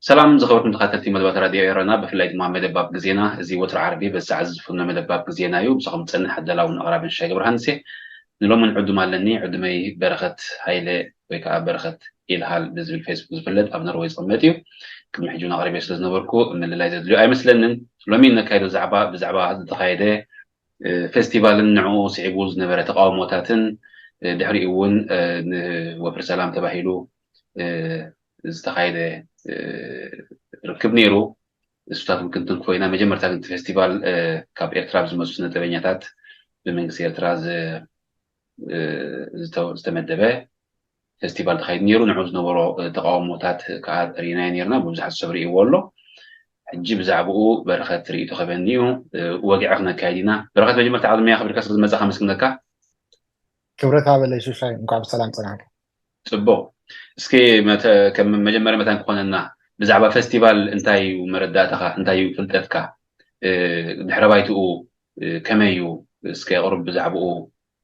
ሰላም ዝኸበርኩም ተኸታተልቲ መደባት ራድዮ ኤረና፣ ብፍላይ ድማ መደባብ ግዜና። እዚ ወትሮ ዓርቢ በዚ ሰዓት ዝፍኖ መደባብ ግዜና እዩ። ምሳኹም ዝጸንሕ ኣዳላውን ኣቕራብን ሸገ ብርሃን እሴ። ንሎምን ዕዱም ኣለኒ። ዕዱመይ በረኸት ሃይለ ወይ ከዓ በረኸት ኢልሃል ብዝብል ፌስቡክ ዝፍለጥ ኣብ ኖርወይ ዝቕመጥ እዩ። ቅድሚ ሕጂ እውን ኣቕሪበ ስለ ዝነበርኩ ምልላይ ዘድልዮ ኣይመስለንን። ሎሚ ነካይዶ ዛዕባ ብዛዕባ ዝተኻየደ እ፣ ፌስቲቫልን ንዕኡ ስዒቡ ዝነበረ ተቃውሞታትን፣ እ፣ ድሕሪኡ እውን፣ እ፣ ንወፍሪ ሰላም ተባሂሉ፣ እ፣ ዝተኻየደ፣ እ፣ ርክብ ነይሩ። እሱታት እውን ክንትንክፎ ኢና። መጀመርታ ግን እቲ ፌስቲቫል፣ እ፣ ካብ ኤርትራ ብዝመፁ ስነጥበበኛታት ብመንግስቲ ኤርትራ ዝ-፣ እ፣ ዝተ-፣ ዝተመደበ ፌስቲቫል ተኻይዱ ነይሩ። ንዕኡ ዝነበሮ፣ እ፣ ተቃውሞታት ከዓ ርኢናዮ ነይርና። ብብዙሓት ሰብ ርእይዎ ኣሎ። ሕጂ ብዛዕባኡ በረኸት ርእይቶ ክህበኒ እዩ። እ፣ ወግዒ ክነካይድ ኢና። በረኸት፣ መጀመርታ ዓለምያ ክብርካ ስለ ዝመጻኻ መስግነካ። ክብረት ሃበለይ ሹሻይ፣ እንኳዕ ብሰላም ጸናሕካ። ጽቡቕ። እስኪ መተ-፣ ከም መጀመርያ መታን ክኾነና፣ ብዛዕባ ፌስቲቫል እንታይ እዩ መረዳእታኻ፣ እንታይ እዩ ፍልጠትካ? እ፣ ድሕረ ባይትኡ፣ እ፣ ከመይ እዩ? እስኪ ቁሩብ ብዛዕባኡ፣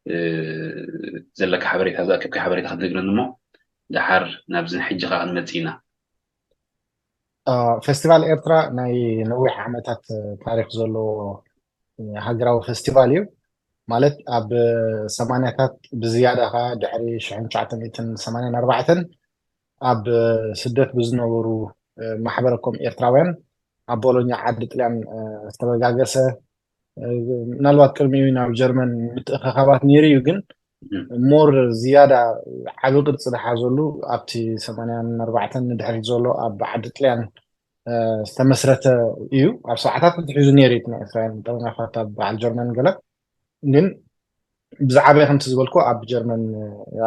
እ፣ ዘለካ ሓበሬታ፣ ዘእከብካ ሓበሬታ ክትነግረኒ እሞ፣ ደሓር ናብዚ ንሕጂ ኸኣ ክንመጽእ ኢና። አ፣ ፌስቲቫል ኤርትራ ናይ ነዊሕ ዓመታት ታሪኽ ዘለዎ ሃገራዊ ፌስቲቫል እዩ። ማለት ኣብ ሰማንያታት ብዝያዳ ኸኣ ድሕሪ ሽሕን ትሽዓተ ሚእትን ሰማንያን ኣርባዕተን ኣብ ስደት ብዝነበሩ፣ እ፣ ማሕበረ ኮም ኤርትራውያን ኣብ ቦሎኛ ዓዲ ጥልያን፣ እ፣ ዝተበጋገሰ፣ እ፣ ምናልባት ቅድሚኡ ናብ ጀርመን ምትእኽኻባት ነይሩ እዩ፣ ግን እም። ሞር ዝያዳ ዓቢ ቅርጺ ዝሓዘሉ ኣብቲ ሰማንያን ኣርባዕተን ንድሕሪት ዘሎ ኣብ ዓዲ ጥልያን፣ እ፣ ዝተመስረተ እዩ። ኣብ ሰብዓታት ተትሒዙ ነይሩ እዩ፣ እቲ ናይ ኤርትራውያን ጠርናፋት ኣብ በዓል ጀርመን ገለ። ግን ብዝዓበየ ከምቲ ዝበልኩ ኣብ ጀርመን፣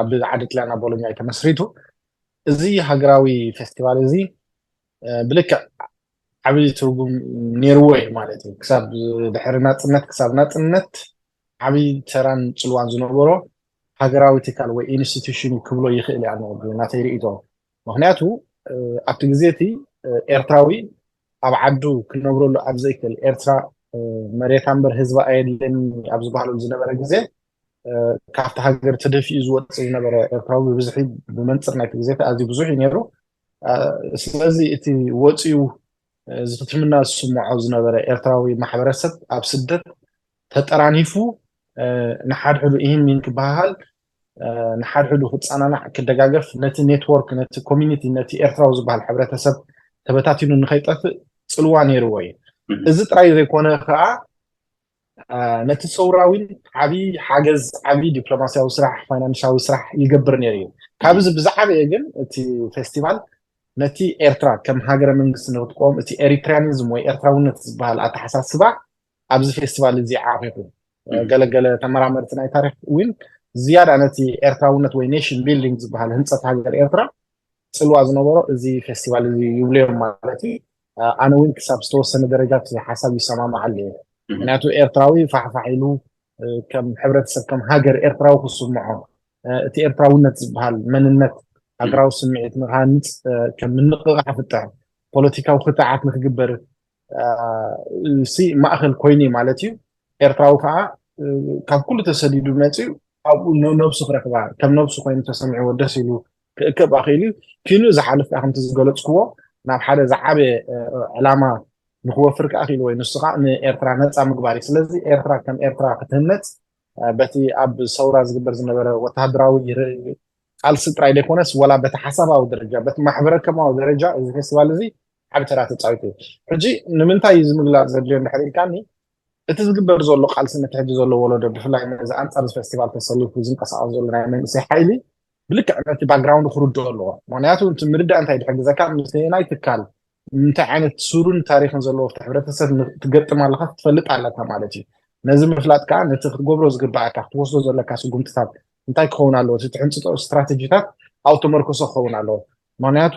ኣብ ዓዲ ጥልያን ኣብ ቦሎኛ እዩ ተመስሪቱ። እዚ ሃገራዊ ፌስቲቫል እዚ፣ እ፣ ብልክዕ ዓብዪ ትርጉም ነይርዎ እዩ ማለት እዩ። ክሳብ ድሕሪ ናጽነት፣ ክሳብ ናጽነት ዓብዪ ተራን ጽልዋን ዝነበሮ ሃገራዊ ትካል ወይ ኢንስቲትዩሽን እዩ ክብሎ ይኽእል እየ ኣነ ብናተይ ርእይቶ። ምኽንያቱ፣ እ፣ ኣብቲ ግዜ እቲ፣ እ፣ ኤርትራዊ ኣብ ዓዱ ክነብረሉ ኣብ ዘይክእል፣ ኤርትራ፣ እ፣ መሬታ እምበር ህዝባ ኣየድልየኒ ኣብ ዝበሃለሉ ዝነበረ ግዜ፣ እ፣ ካብቲ ሃገር ተደፊኡ ዝወጽእ ዝነበረ ኤርትራዊ ብብዝሒ ብመንጽር ናይቲ ግዜ ኣዝዩ ብዙሕ እዩ ነይሩ። እ፣ ስለዚ እቲ ወጺኡ፣ እ፣ ዝትምና ዝስምዖ ዝነበረ ኤርትራዊ ማሕበረሰብ ኣብ ስደት ተጠራኒፉ፣ እ፣ ንሓድሕዱ ኢሂን ሚሂን ክበሃሃል፣ እ፣ ንሓድሕዱ ክጸናናዕ፣ ክደጋገፍ፣ ነቲ ኔትወርክ፣ ነቲ ኮሚኒቲ፣ ነቲ ኤርትራዊ ዝበሃል ሕብረተሰብ ተበታቲኑ ንኸይጠፍእ ጽልዋ ነይርዎ እዩ። እም። እዚ ጥራይ ዘይኮነ ከኣ፣ እ፣ ነቲ ሰውራ እውን ዓቢ ሓገዝ፣ ዓቢ ዲፕሎማስያዊ ስራሕ፣ ፋይናንሻዊ ስራሕ ይገብር ነይሩ እዩ። ካብዚ ብዝዓበየ ግን እቲ ፌስቲቫል ነቲ ኤርትራ ከም ሃገረ መንግስቲ ንክትቆም፣ እቲ ኤሪትሪያኒዝም ወይ ኤርትራውነት ዝበሃል ኣተሓሳስባ ኣብዚ ፌስቲቫል እዚ ዓኺኹ። እም። ገለገለ ተመራመርቲ ናይ ታሪኽ እውን ዝያዳ ነቲ ኤርትራውነት ወይ ኔሽን ቢልዲንግ ዝበሃል ህንጸት ሃገር ኤርትራ ጽልዋ ዝነበሮ እዚ ፌስቲቫል እዚ ይብሉ እዮም ማለት እዩ። ኣነ እውን ክሳብ ዝተወሰነ ደረጃ እቲ ሓሳብ ይሰማማዓሉ እየ። እም። ምክንያቱ ኤርትራዊ ፋሕፋሕ ኢሉ፣ እ፣ ከም ሕብረተሰብ፣ ከም ሃገር ኤርትራዊ ክስምዖ፣ እ፣ እቲ ኤርትራውነት ዝበሃል መንነት፣ ሃገራዊ ስምዒት ንክሃንጽ፣ እ፣ ከም ምንቕቓሕ ክፍጠር፣ ፖለቲካዊ ክትዓት ንክግበር፣ እ፣ ሲ ማእኸል ኮይኑ እዩ ማለት እዩ። ኤርትራዊ ከዓ፣ እ፣ ካብ ኩሉ ተሰዲዱ መፂኡ ኣብኡ ነ-፣ ነብሱ ክረክባ፣ ከም ነብሱ ኮይኑ ተሰሚዕዎ ደስ ኢሉ ክእከብ ኣኽኢሉ እዩ። ኪኑ ዝሓልፍ ከዓ ከምቲ ዝገለፅክዎ ናብ ሓደ ዝዓበየ፣ እ፣ ዕላማ ንክወፍር ከዓ ክኢልዎ እዩ። ንሱ ከዓ ንኤርትራ ነፃ ምግባር እዩ። ስለዚ ኤርትራ ከም ኤርትራ ክትህነፅ፣ እ፣ በቲ ኣብ ሰውራ ዝግበር ዝነበረ ወተሃደራዊ ር-፣ ቃልሲ ጥራይ ዘይኮነስ፣ ወላ በቲ ሓሳባዊ ደረጃ፣ በቲ ማሕበረ-ኮማዊ ደረጃ እዚ ፌስቲቫል እዚ ዓቢ ተራ ተጻዊቱ እዩ። ሕጂ ንምንታይ እዩ እዚ ምግላጽ ዘድልዮ እንድሕር ኢልካኒ፣ እቲ ዝግበር ዘሎ ቃልሲ ነቲ ሕጂ ዘሎ ወለዶ፣ ብፍላይ ነዚ ኣንጻር እዚ ፌስቲቫል ተሰሊፉ ዝንቀሳቐስ ዘሎ ናይ መንእሰይ ሓይሊ፣ ብልክዕ ነቲ ባክግራውንድ ክርድኦ ኣለዎ። ምኽንያቱ እቲ ምርዳእ እንታይ ድሕግዘካ፣ ምስ ናይ ትካል እንታይ ዓይነት ስሩን ታሪኽን ዘለዎ ኣብቲ ሕብረተሰብ ን-፣ ትገጥም ኣለኻ፣ ክትፈልጥ ኣለካ ማለት እዩ። ነዚ ምፍላጥ ከዓ ነቲ ክትገብሮ ዝግባኣካ ክትወስዶ ዘለካ ስጉምትታት እንታይ ክኸውን ኣለዎ፣ እቲ ትሕንፅጦ ስትራተጂታት ኣብኡ ተመርኮሶ ክኸውን ኣለዎ። ምክንያቱ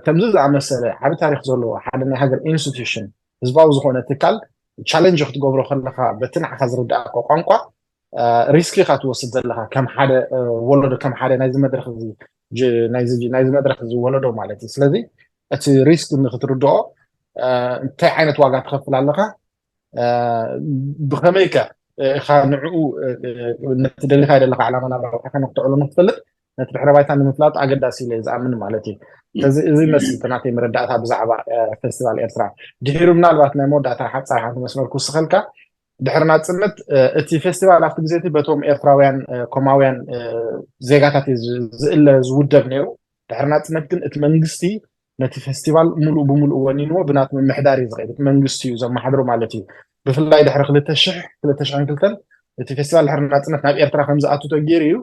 ከምዚ ዝኣመሰለ ዓብ ታሪክ ዘለዎ ሓደ ናይ ሃገር ኢንስቲቱሽን ህዝባዊ ዝኾነ ትካል ቻለንጅ ክትገብሮ ከለካ በቲ ንዓካ ዝርዳእካ ቋንቋ ሪስክ ኢካ ትወስድ ዘለካ ከም ሓደ ወለዶ ከም ሓደ ናይዚ መድረክ ናይዚ መድረክ እዚ ወለዶ ማለት እዩ። ስለዚ እቲ ሪስክ ንክትርድኦ እንታይ ዓይነት ዋጋ ትኸፍል ኣለካ፣ ብከመይ ከ ኢካ ንዕኡ ነቲ ደሊካ ዘለካ ዕላማ ናብ ረብሓካ ንክትዕሉ ንክትፈልጥ ነቲ ድሕረ ባይታ ንምፍላጥ ኣገዳሲ ኢለ ዝኣምን ማለት እዩ። ስለዚ እዚ መስል እቲ ናተይ መረዳእታ ብዛዕባ ፌስቲቫል ኤርትራ። ድሒሩ ምናልባት ናይ መወዳእታ ሓፃር ሓንቲ መስመር ክውስኸልካ ድሕሪ ናፅነት እቲ ፌስቲቫል ኣብቲ ግዜ እቲ በቶም ኤርትራውያን ኮማውያን ዜጋታት እዩ ዝእለ ዝውደብ ነይሩ። ድሕሪ ናፅነት ግን እቲ መንግስቲ ነቲ ፌስቲቫል ሙሉእ ብሙሉእ ወኒንዎ ብናቱ ምምሕዳር እዩ ዝኸይድ። እቲ መንግስቲ እዩ ዘመሓድሮ ማለት እዩ። ብፍላይ ድሕሪ ክልተ ሽሕ ክልተ ሽሕን ክልተን እቲ ፌስቲቫል ድሕሪ ናፅነት ናብ ኤርትራ ከም ዝኣቱ ተገይሩ እዩ።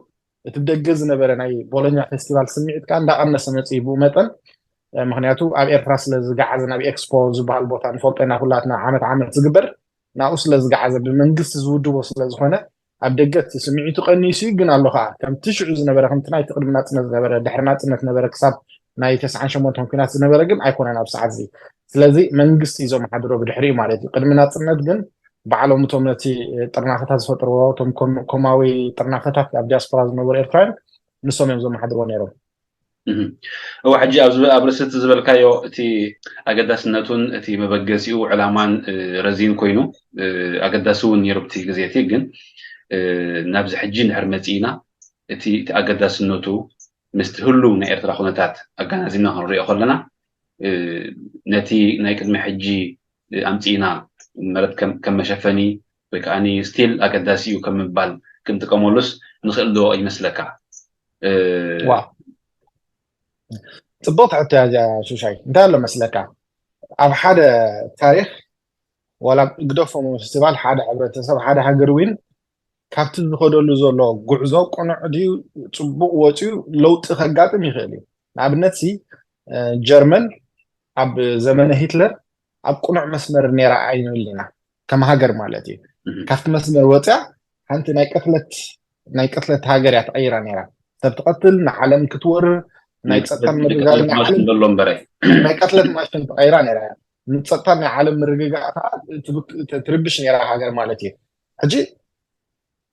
እቲ ብደገ ዝነበረ ናይ ቦሎኛ ፌስቲቫል ስምዒት ከዓ እንዳቐነሰ መፅኡ እዩ ብኡ መጠን። ምክንያቱ ኣብ ኤርትራ ስለ ዝገዓዘ ናብ ኤክስፖ ዝበሃል ቦታ ንፈልጦ ኢና ኩላትና ዓመት ዓመት ዝግበር ናብኡ ስለ ዝገዓዘ ብመንግስቲ ዝውድቦ ስለ ዝኾነ ኣብ ደገ እቲ ስምዒቱ ቀኒሱ እዩ። ግን ኣሎ ከዓ ከምቲ ሽዑ ዝነበረ ከምቲ ናይቲ ቅድሚ ናፅነት ዝነበረ ድሕሪ ናፅነት ነበረ ክሳብ ናይ ተስዓን ሸሞንተን ኲናት ዝነበረ ግን ኣይኮነን ኣብ ሰዓት እዚ። ስለዚ መንግስቲ እዩ ዘመሓድሮ ብድሕሪኡ ማለት እዩ። ቅድሚ ናፅነት ግን ባዕሎም እቶም ነቲ ጥርናፈታት ዝፈጥርዎ እቶም ኮማዊ ጥርናፈታት ኣብ ዲያስፖራ ዝነበሩ ኤርትራውያን ንሶም እዮም ዘመሓድርዎ ነይሮም። እዋ ሕጂ ኣብ ርእሲ እቲ ዝበልካዮ እቲ ኣገዳስነቱን እቲ መበገሲኡ ዕላማን ረዚን ኮይኑ ኣገዳሲ እውን ነይሩ ብቲ ግዜ እቲ ግን ናብዚ ሕጂ እንድሕር መፂእና እቲ ኣገዳስነቱ ምስቲ ህሉው ናይ ኤርትራ ኩነታት ኣገናዚብና ክንሪኦ ከለና ነቲ ናይ ቅድሚ ሕጂ ኣምፂእና ማለት ከም መሸፈኒ ወይ ከዓ ስቲል ኣገዳሲ እዩ ከም ምባል ክንጥቀመሉስ ንኽእል ዶ ይመስለካ? ጽቡቅ ትሕቶ እያ እዚኣ ሹሻይ። እንታይ ኣሎ መስለካ፣ ኣብ ሓደ ታሪኽ ዋላ ግደፎም ፌስቲቫል ሓደ ሕብረተሰብ ሓደ ሃገር ዊን ካብቲ ዝኸደሉ ዘሎ ጉዕዞ ቅኑዕ ድዩ ጽቡቅ ወፅዩ ለውጢ ከጋጥም ይኽእል እዩ። ንኣብነት ሲ ጀርመን ኣብ ዘመነ ሂትለር ኣብ ቅኑዕ መስመር ነይራ ኣይንብል ኢና ከም ሃገር ማለት እዩ። ካብቲ መስመር ወፅያ ሓንቲ ናይ ቅትለት ናይ ቅትለት ሃገር እያ ተቐይራ ነይራ። ሰብ ትቐትል ንዓለም ክትወርር ናይ ፀጥታ ምርግጋእ ናይ ቅትለት ማሽን ተቐይራ ነይራ እያ። ንፀጥታ ናይ ዓለም ምርግጋእ ከዓ ትርብሽ ነይራ ሃገር ማለት እዩ። ሕጂ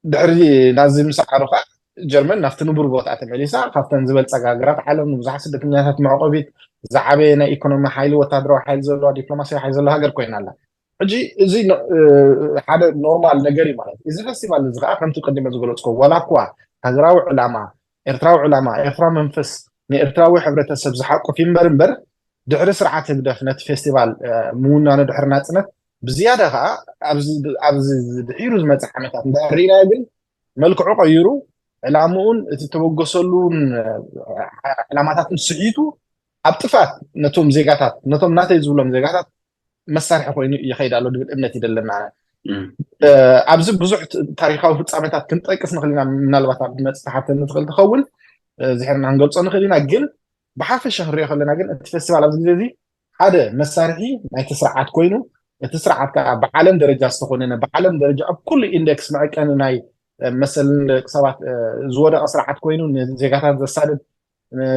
ድሕሪ ናዚ ምስዓሩ ከዓ ጀርመን ናብቲ ንቡር ቦታ ተመሊሳ ካብተን ዝበልፀጋ ሃገራት ዓለም ንብዙሓት ስደተኛታት መዕቆቢት ዝዓበየ ናይ ኢኮኖሚ ሓይሊ ወታደራዊ ሓይሊ ዘለዋ ዲፕሎማሲያዊ ሓይሊ ዘለዋ ሃገር ኮይና ኣላ። ሕጂ እዚ ሓደ ኖርማል ነገር እዩ ማለት እዩ። እዚ ፌስቲቫል እዚ ከዓ ከምቲ ቅድመ ዝገለፅኮ ዋላ እኳ ሃገራዊ ዕላማ ኤርትራዊ ዕላማ ኤርትራዊ መንፈስ ንኤርትራዊ ሕብረተሰብ ዝሓቁፍ ይንበር እምበር ድሕሪ ስርዓት ህግደፍ ነቲ ፌስቲቫል ምውናኑ ድሕሪ ናፅነት ብዝያዳ ከዓ ኣብዚ ድሒሩ ዝመፅእ ዓመታት እንዳርኢናዮ ግን መልክዑ ቀይሩ ዕላምኡን እቲ ተበገሰሉን ዕላማታትን ስሒቱ ኣብ ጥፍኣት ነቶም ዜጋታት ነቶም ናተይ ዝብሎም ዜጋታት መሳርሒ ኮይኑ ይኸይድ ኣሎ ድብል እምነት ይደለና። ኣብዚ ብዙሕ ታሪካዊ ፍፃመታት ክንጠቅስ ንኽእል ኢና። ምናልባት ኣብ መፅእ ሓተን ንትኽእል ትኸውን ዝሕርና ክንገልፆ ንኽእል ኢና። ግን ብሓፈሻ ክንሪኦ ከለና ግን እቲ ፌስቲቫል ኣብዚ ግዜ እዚ ሓደ መሳርሒ ናይቲ ስርዓት ኮይኑ እቲ ስርዓት ከዓ ብዓለም ደረጃ ዝተኮነነ ብዓለም ደረጃ ኣብ ኩሉ ኢንደክስ መዐቀኒ ናይ መሰልን ደቂ ሰባት ዝወደቀ ስርዓት ኮይኑ ንዜጋታት ዘሳድድ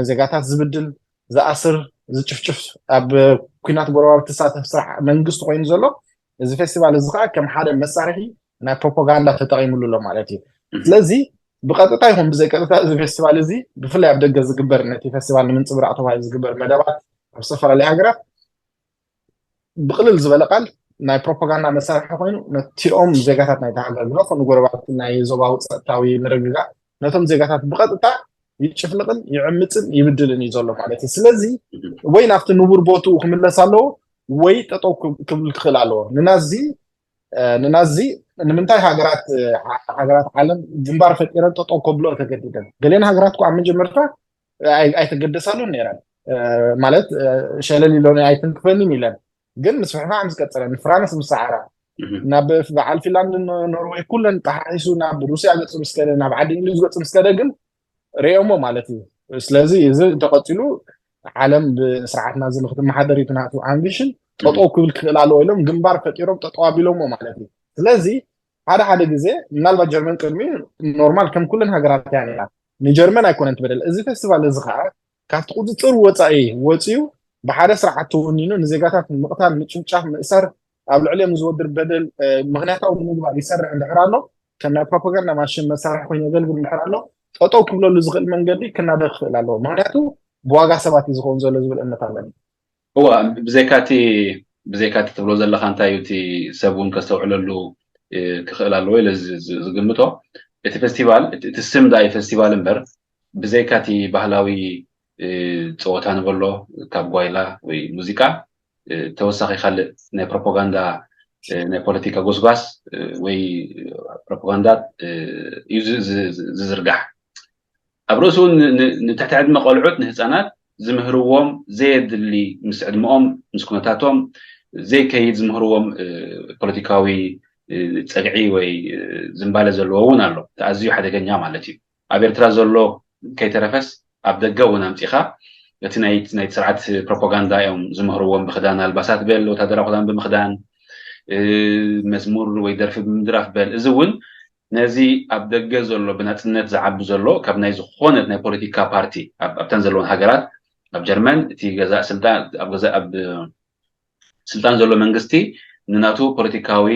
ዜጋታት ዝብድል ዝኣስር ዝጭፍጭፍ ኣብ ኩናት ጎረባብቲ ዝሳተፍ ስራሕ መንግስቲ ኮይኑ ዘሎ እዚ ፌስቲቫል እዚ ከዓ ከም ሓደ መሳርሒ ናይ ፕሮፓጋንዳ ተጠቂሙሉ ኣሎ ማለት እዩ። ስለዚ ብቀጥታ ይኹን ብዘይቀጥታ እዚ ፌስቲቫል እዚ ብፍላይ ኣብ ደገ ዝግበር ነቲ ፌስቲቫል ንምንፅብራቅ ተባሂሉ ዝግበር መደባት ኣብ ዝተፈላለዩ ሃገራት ብቅልል ዝበለ ቃል ናይ ፕሮፓጋንዳ መሳርሒ ኮይኑ ነቲኦም ዜጋታት ናይቲ ሃገር ብለኾ ንጎረባብቲ ናይ ዞባዊ ፀጥታዊ ምርግጋእ ነቶም ዜጋታት ብቀጥታ ይጭፍልቅን ይዕምፅን ይብድልን እዩ ዘሎ ማለት እዩ። ስለዚ ወይ ናብቲ ንቡር ቦትኡ ክምለስ ኣለዎ ወይ ጠጠው ክብል ክኽእል ኣለዎ። ንናዚ ንናዚ ንምንታይ ሃገራት ሃገራት ዓለም ግንባር ፈጢረን ጠጠው ከብልኦ ተገዲደን? ገሌን ሃገራት እኮ ኣብ መጀመርታ ኣይተገደሳሉን ነይረን ማለት ሸለል ኢሎን ኣይትንክፈንን ኢለን ግን ምስፍሕፋሕ ምስ ቀፀለ ንፍራንስ ምስ ሰዓራ ናብ በዓል ፊንላንድ ኖርዌይ ኩለን ጠሓሒሱ ናብ ሩስያ ገፁ ምስ ከደ ናብ ዓዲ እንግሊዝ ገፁ ምስ ከደ ግን ርእዮሞ ማለት እዩ። ስለዚ እዚ እንተቐፂሉ ዓለም ብስርዓትና እዚ ንክትመሓደር እዩ ናቱ ኣምቢሽን ጠጠው ክብል ክኽእል ኣለዎ ኢሎም ግንባር ፈጢሮም ጠጠው ኣቢሎሞ ማለት እዩ። ስለዚ ሓደ ሓደ ግዜ ምናልባት ጀርመን ቅድሚ ኖርማል ከም ኩለን ሃገራት እያ ነይራ። ንጀርመን ኣይኮነን ትበደል። እዚ ፌስቲቫል እዚ ከዓ ካብቲ ቁፅፅር ወፃኢ ወፂኡ ብሓደ ስርዓት ተወኒኑ ንዜጋታት ምቕታል፣ ምጭፍጫፍ፣ ምእሳር፣ ኣብ ልዕሊኦም ዝወድር በደል ምክንያታዊ ንምግባር ይሰርሕ እንድሕር ኣሎ፣ ከም ናይ ፕሮፓጋንዳ ማሽን መሳርሒ ኮይኑ የገልግል እንድሕር ኣሎ፣ ጠጠው ክብለሉ ዝኽእል መንገዲ ክናደ ክኽእል ኣለዎ። ምክንያቱ ብዋጋ ሰባት እዩ ዝኸውን ዘሎ ዝብል እምነት ኣለኒ። እዋ ብዘይካቲ ብዘይካቲ ትብሎ ዘለካ እንታይ እዩ እቲ ሰብ እውን ከስተውዕለሉ ክኽእል ኣለዎ ኢለ ዝግምቶ። እቲ ፌስቲቫል እቲ ስም ዳኣ ፌስቲቫል እምበር ብዘይካቲ ባህላዊ ፀወታ ንበሎ ካብ ጓይላ ወይ ሙዚቃ ተወሳኺ ካልእ ናይ ፕሮፓጋንዳ ናይ ፖለቲካ ጎስጓስ ወይ ፕሮፓጋንዳ እዩ ዝዝርጋሕ። ኣብ ርእሱ እውን ንትሕቲ ዕድመ ቆልዑት ንህፃናት ዝምህርዎም ዘየድሊ ምስ ዕድመኦም ምስ ኩነታቶም ዘይከይድ ዝምህርዎም ፖለቲካዊ ፀግዒ ወይ ዝንባለ ዘለዎ እውን ኣሎ። ኣዝዩ ሓደገኛ ማለት እዩ። ኣብ ኤርትራ ዘሎ ከይተረፈስ ኣብ ደገ እውን ኣምፂኻ እቲ ናይ ስርዓት ፕሮፓጋንዳ እዮም ዝምህርዎም ብክዳን ኣልባሳት በል ወታደራዊ ክዳን ብምክዳን መዝሙር ወይ ደርፊ ብምድራፍ በል። እዚ እውን ነዚ ኣብ ደገ ዘሎ ብናፅነት ዝዓቢ ዘሎ ካብ ናይ ዝኾነት ናይ ፖለቲካ ፓርቲ ኣብተን ዘለውን ሃገራት ኣብ ጀርመን እቲ ገዛእ ስልጣን ኣብ ገዛእ ኣብ ስልጣን ዘሎ መንግስቲ ንናቱ ፖለቲካዊ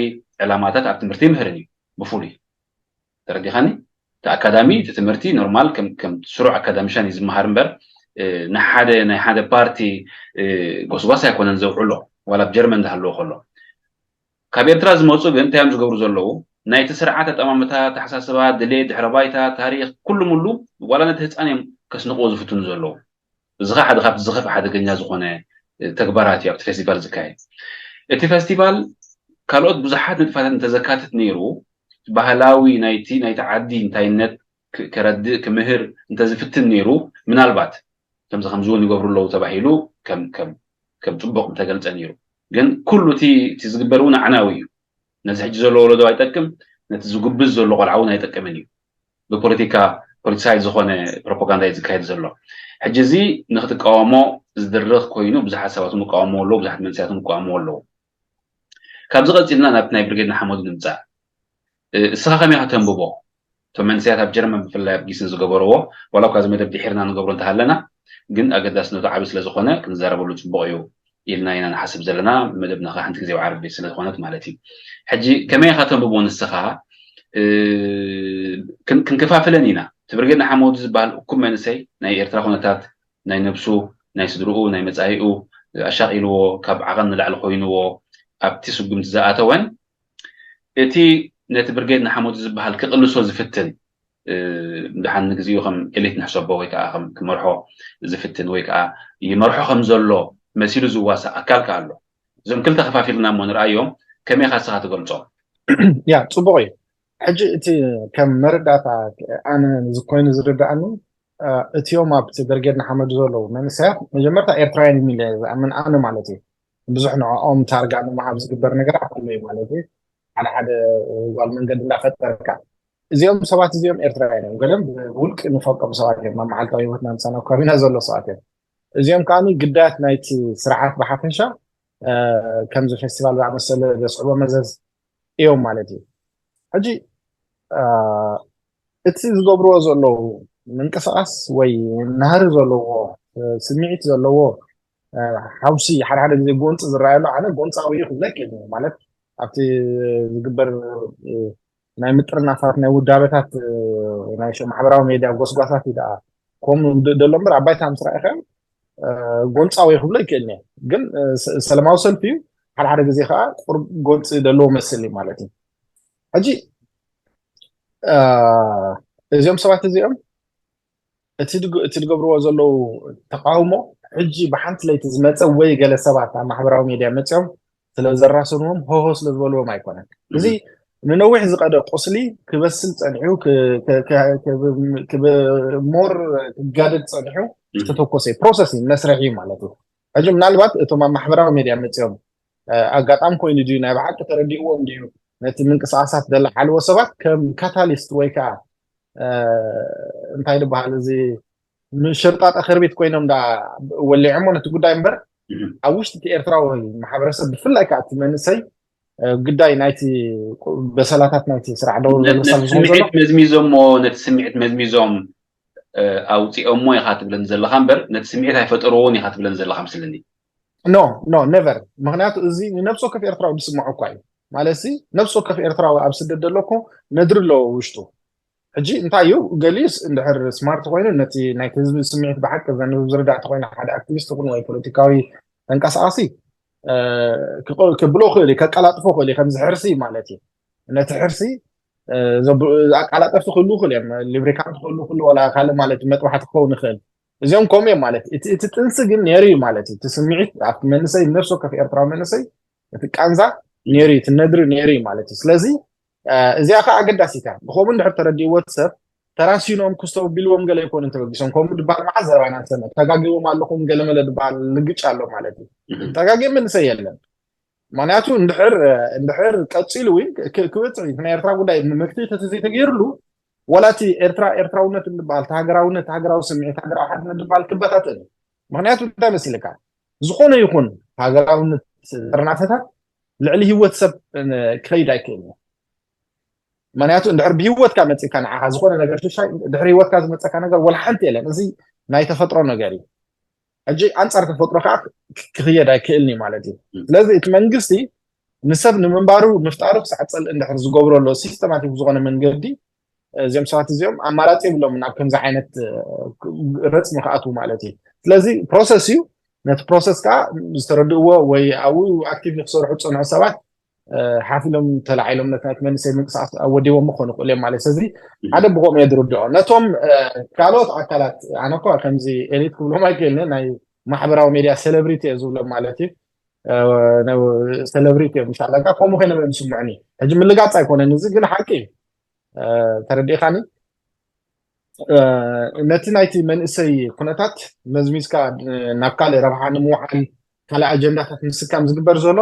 ዕላማታት ኣብ ትምህርቲ ይምህርን እዩ ብፍሉይ። ተረዲኻኒ? እቲ ኣካዳሚ እቲ ትምህርቲ ኖርማል ከም ስሩዕ ኣካዳሚሻን እዩ ዝመሃር እምበር ንሓደ ናይ ሓደ ፓርቲ ጎስጓስ ኣይኮነን ዘውዕሎ ዋላ ኣብ ጀርመን ዝሃለዎ ከሎ። ካብ ኤርትራ ዝመፁ ግን እንታይ እዮም ዝገብሩ ዘለዉ? ናይቲ ስርዓት ኣጠማምታ፣ ኣተሓሳስባ፣ ድሌት፣ ድሕረ ባይታ፣ ታሪክ ኩሉ ሙሉ ዋላ ነቲ ህፃን እዮም ከስንቅዎ ዝፍትኑ ዘለዉ። እዚ ከዓ ሓደ ካብቲ ዝኸፍእ ሓደገኛ ዝኾነ ተግባራት እዩ ኣብቲ ፌስቲቫል ዝካየድ። እቲ ፌስቲቫል ካልኦት ብዙሓት ንጥፈታት እንተዘካትት ነይሩ ባህላዊ ናይቲ ናይቲ ዓዲ እንታይነት ከረድእ ክምህር እንተዝፍትን ነይሩ ምናልባት ከምዚ ከምዚ እውን ይገብሩ ኣለዉ ተባሂሉ ከም ፅቡቕ ምተገልፀ ነይሩ። ግን ኩሉ እቲ ዝግበር እውን ኣዕናዊ እዩ። ነዚ ሕጂ ዘሎ ወለዶ ኣይጠቅም፣ ነቲ ዝጉብዝ ዘሎ ቆልዓ እውን ኣይጠቅምን እዩ። ብፖለቲካ ፖለቲሳይዝ ዝኾነ ፕሮፓጋንዳ እዩ ዝካየድ ዘሎ። ሕጂ እዚ ንክትቃወሞ ዝድርኽ ኮይኑ ብዙሓት ሰባት ይቃወምዎ ኣለዉ፣ ብዙሓት መንእሰያት ይቃወምዎ ኣለዉ። ካብዚ ቀፂልና ናብቲ ናይ ብርጌድ ንሓመዱ ንምፃእ። እስኻ ከመይ ከተንብቦ? እቶም መንእሰያት ኣብ ጀርመን ብፍላይ ኣብ ጊስን ዝገበርዎ ዋላ እኳ እዚ መደብ ድሒርና ንገብሮ እንተሃለና ግን ኣገዳስነቱ ዓብዪ ስለዝኾነ ክንዛረበሉ ፅቡቕ እዩ ኢልና ኢና ንሓስብ ዘለና። መደብና ከዓ ሓንቲ ግዜ ዓርቢ ስለዝኾነት ማለት እዩ። ሕጂ ከመይ ኢኻ ተንብቦ ንስኻ? ክንከፋፍለን ኢና። እቲ ብርጌድ ንሓመዱ ዝበሃል እኩብ መንእሰይ ናይ ኤርትራ ኩነታት ናይ ነብሱ ናይ ስድርኡ ናይ መፃኢኡ ኣሻቒልዎ ካብ ዓቐን ንላዕሊ ኮይንዎ ኣብቲ ስጉምቲ ዝኣተወን እቲ ነቲ ብርጌድ ንሓመዱ ዝበሃል ክቕልሶ ዝፍትን ድሓን ንግዚኡ ከም ኤሊት ንሕሰቦ ወይ ከዓ ከም ክመርሖ ዝፍትን ወይ ከዓ ይመርሖ ከም ዘሎ መሲሉ ዝዋሳእ ኣካል ከ ኣሎ። እዞም ክልተ ከፋፊልና እሞ ንርኣዮም። ከመይ ኢኻ ንስኻ ትገልጾም? ያ ፅቡቕ እዩ። ሕጂ እቲ ከም መረዳእታ ኣነ ኮይኑ ዝርዳእኒ እቲኦም ኣብቲ ብርጌድ ንሓመዱ ዘለዉ መንእሰያት መጀመርታ ኤርትራውያን እዮም ኢለ ዝኣምን ኣነ ማለት እዩ። ብዙሕ ንዕኦም ታርጋ ንምሃብ ዝግበር ነገራት ኣሎ እዩ ማለት እዩ። ሓደ ሓደ ጓል መንገዲ እንዳፈጠርካ እዚኦም ሰባት እዚኦም ኤርትራውያን እዮም። ገለም ብውልቂ ንፈልጦም ሰባት እዮም። ኣብ መዓልታዊ ህይወትና ምሳና ኣብ ከባቢና ዘሎ ሰባት እዮም። እዚኦም ከዓ ግዳያት ናይቲ ስርዓት ብሓፈሻ ከምዚ ፌስቲቫል ዝኣመሰለ ዘስዕቦ መዘዝ እዮም ማለት እዩ። ሕጂ እቲ ዝገብርዎ ዘለዉ ምንቅስቃስ ወይ ናህሪ ዘለዎ ስምዒት ዘለዎ ሓውሲ ሓደ ሓደ ግዜ ጎንፂ ዝረኣየሉ ኣነ ጎንፃዊ እዩ ክብለ ይክእል ማለት ኣብቲ ዝግበር ናይ ምጥርናፋት ናይ ውዳበታት ናይ ማሕበራዊ ሜድያ ጎስጓሳት እዩ ደኣ ከምኡ ደሎ እምበር ኣብ ባይታ ምስ ረኣኻዮ ጎንፃዊ ክብሎ ይክእል እየ ግን ሰላማዊ ሰልፊ እዩ ሓደ ሓደ ግዜ ከዓ ቁሩብ ጎንፂ ዘለዎ መስል እዩ ማለት እዩ ሕጂ እዚኦም ሰባት እዚኦም እቲ ዝገብርዎ ዘለዉ ተቃውሞ ሕጂ ብሓንቲ ለይቲ ዝመፀ ወይ ገለ ሰባት ኣብ ማሕበራዊ ሜድያ መፅኦም ስለዘራሰንዎም ሆሆ ስለዝበልዎም ኣይኮነን እዚ ንነዊሕ ዝቀደ ቁስሊ ክበስል ፀኒሑ ሞር ክጋደድ ፀኒሑ ዝተተኮሰ ፕሮሰስ እዩ መስርሕ እዩ ማለት እዩ ሕጂ ምናልባት እቶም ኣብ ማሕበራዊ ሜድያ መፅኦም ኣጋጣሚ ኮይኑ ድዩ ናይ ብሓቂ ተረዲእዎም ድዩ ነቲ ምንቅስቃሳት ዘለሓልዎ ሰባት ከም ካታሊስት ወይ ከዓ እንታይ ዝበሃል እዚ ሸርጣጣ ከርቢት ኮይኖም ዳ ወሊዖሞ ነቲ ጉዳይ እምበር ኣብ ውሽጢ እቲ ኤርትራዊ ማሕበረሰብ ብፍላይ ከዓ እቲ መንእሰይ ግዳይ ናይቲ በሰላታት ናይቲ ስራሕ ደው ነቲ ስምዒት መዝሚዞሞ ነቲ ስምዒት መዝሚዞም ኣውፂኦሞ ኢኻ ትብለኒ ዘለኻ እምበር ነቲ ስምዒት ኣይፈጠርዎን ኢኻ ትብለኒ ዘለኻ ምስልኒ። No, no, never። ምክንያቱ እዚ ንነብሲ ወከፍ ኤርትራዊ ዝስምዖ እኳ እዩ። ማለት ነብሲ ወከፍ ኤርትራዊ ኣብ ስደት ዘሎ እኮ ነድሪ ኣለዎ ውሽጡ። ሕጂ እንታይ እዩ፣ ገሊኡስ እንድሕር ስማርት ኮይኑ ነቲ ናይቲ ህዝቢ ስምዒት ብሓቂ ዘንብብ ዝርዳእ ተኮይኑ ሓደ ኣክቲቪስት ይኹን ወይ ፖለቲካዊ ተንቀሳቃሲ ክብሎ ክእል እዩ፣ ከቀላጥፎ ክእል እዩ፣ ከምዚ ሕርሲ ማለት እዩ። ነቲ ሕርሲ ኣቃላጠፍቲ ክህሉ ክእል እዮም፣ ሊብሪካንት ክህሉ ክእል ወላ ካልእ ማለት መጥባሕቲ ክኸውን ይኽእል። እዚኦም ከምኡ እዮም ማለት እቲ ጥንሲ ግን ነይሩ እዩ ማለት እዩ። እቲ ስምዒት ኣብቲ መንእሰይ ነፍሲ ወከፍ ኤርትራዊ መንእሰይ እቲ ቃንዛ ነይሩ እዩ፣ እቲ ነድሪ ነይሩ እዩ ማለት እዩ። ስለዚ እዚኣ ከዓ ኣገዳሲት እያ። ብከምኡ እንድሕር ተረዲእዎ እቲ ሰብ ተራሲኖም ክስተብቢልዎም ገለ ኣይኮኑን ተበጊሶም። ከምኡ ድበሃል መዓት ዘረባ ኢና ንሰምዕ። ተጋጊቦም ኣለኹም ገለመለ ድበሃል ልግጭ ኣሎ ማለት እዩ። ተጋጊ መንእሰይ የለን። ምክንያቱ እንድሕር እንድሕር ቀፂሉ እውን ክብፅሕ እዩ። ናይ ኤርትራ ጉዳይ መፍትሒ ተተዘይተገይርሉ ወላ እቲ ኤርትራ ኤርትራውነት እንድበሃል፣ እቲ ሃገራውነት፣ ሃገራዊ ስምዒት፣ ሃገራዊ ሓድነት ድበሃል ክበታተን እዩ። ምክንያቱ እንታይ መሲልካ፣ ዝኾነ ይኹን ሃገራውነት ጥርናፈታት ልዕሊ ህይወት ሰብ ክኸይድ ኣይክእልን እዩ። ምክንያቱ እንድሕር ብህይወትካ መፂእካ ንዓኻ ዝኾነ ነገር ሽሻይ ድሕሪ ህይወትካ ዝመፀካ ነገር ወላ ሓንቲ የለን። እዚ ናይ ተፈጥሮ ነገር እዩ። ሕጂ ኣንፃር ተፈጥሮ ከዓ ክኽየድ ኣይክእልን እዩ ማለት እዩ። ስለዚ እቲ መንግስቲ ንሰብ ንምንባሩ ምፍጣሩ ክሳዕ ፀልኢ እንድሕር ዝገብሮ ኣሎ ሲስተማቲክ ዝኾነ መንገዲ እዚኦም ሰባት እዚኦም ኣማራፂ የብሎም ናብ ከምዚ ዓይነት ረፅሚ ክኣትዉ ማለት እዩ። ስለዚ ፕሮሰስ እዩ። ነቲ ፕሮሰስ ከዓ ዝተረድእዎ ወይ ኣብኡ ኣክቲቭሊ ክሰርሑ ዝፀንሑ ሰባት ሓፊሎም ተላዒሎም ነቲ ናይቲ መንእሰይ ምንቅስቃስ ኣወዲቦም ክኾኑ ይኽእሉ እዮም ማለት። ስለዚ ሓደ ብኸምኡ እየ ዝርድኦ። ነቶም ካልኦት ኣካላት ኣነ እኳ ከምዚ ኤሊት ክብሎም ኣይክእልን ናይ ማሕበራዊ ሜድያ ሴሌብሪቲ እየ ዝብሎም ማለት እዩ። ሴሌብሪቲ እዮም ኢንሻላ ከምኡ ኮይኖም እዮም ዝስምዑኒ። ሕጂ ምልጋፅ ኣይኮነን እዚ ግን ሓቂ እዩ። ተረዲእካኒ? ነቲ ናይቲ መንእሰይ ኩነታት መዝሚዝካ ናብ ካልእ ረብሓ ንምውዓል ካልእ ኣጀንዳታት ምስካም ዝግበር ዘሎ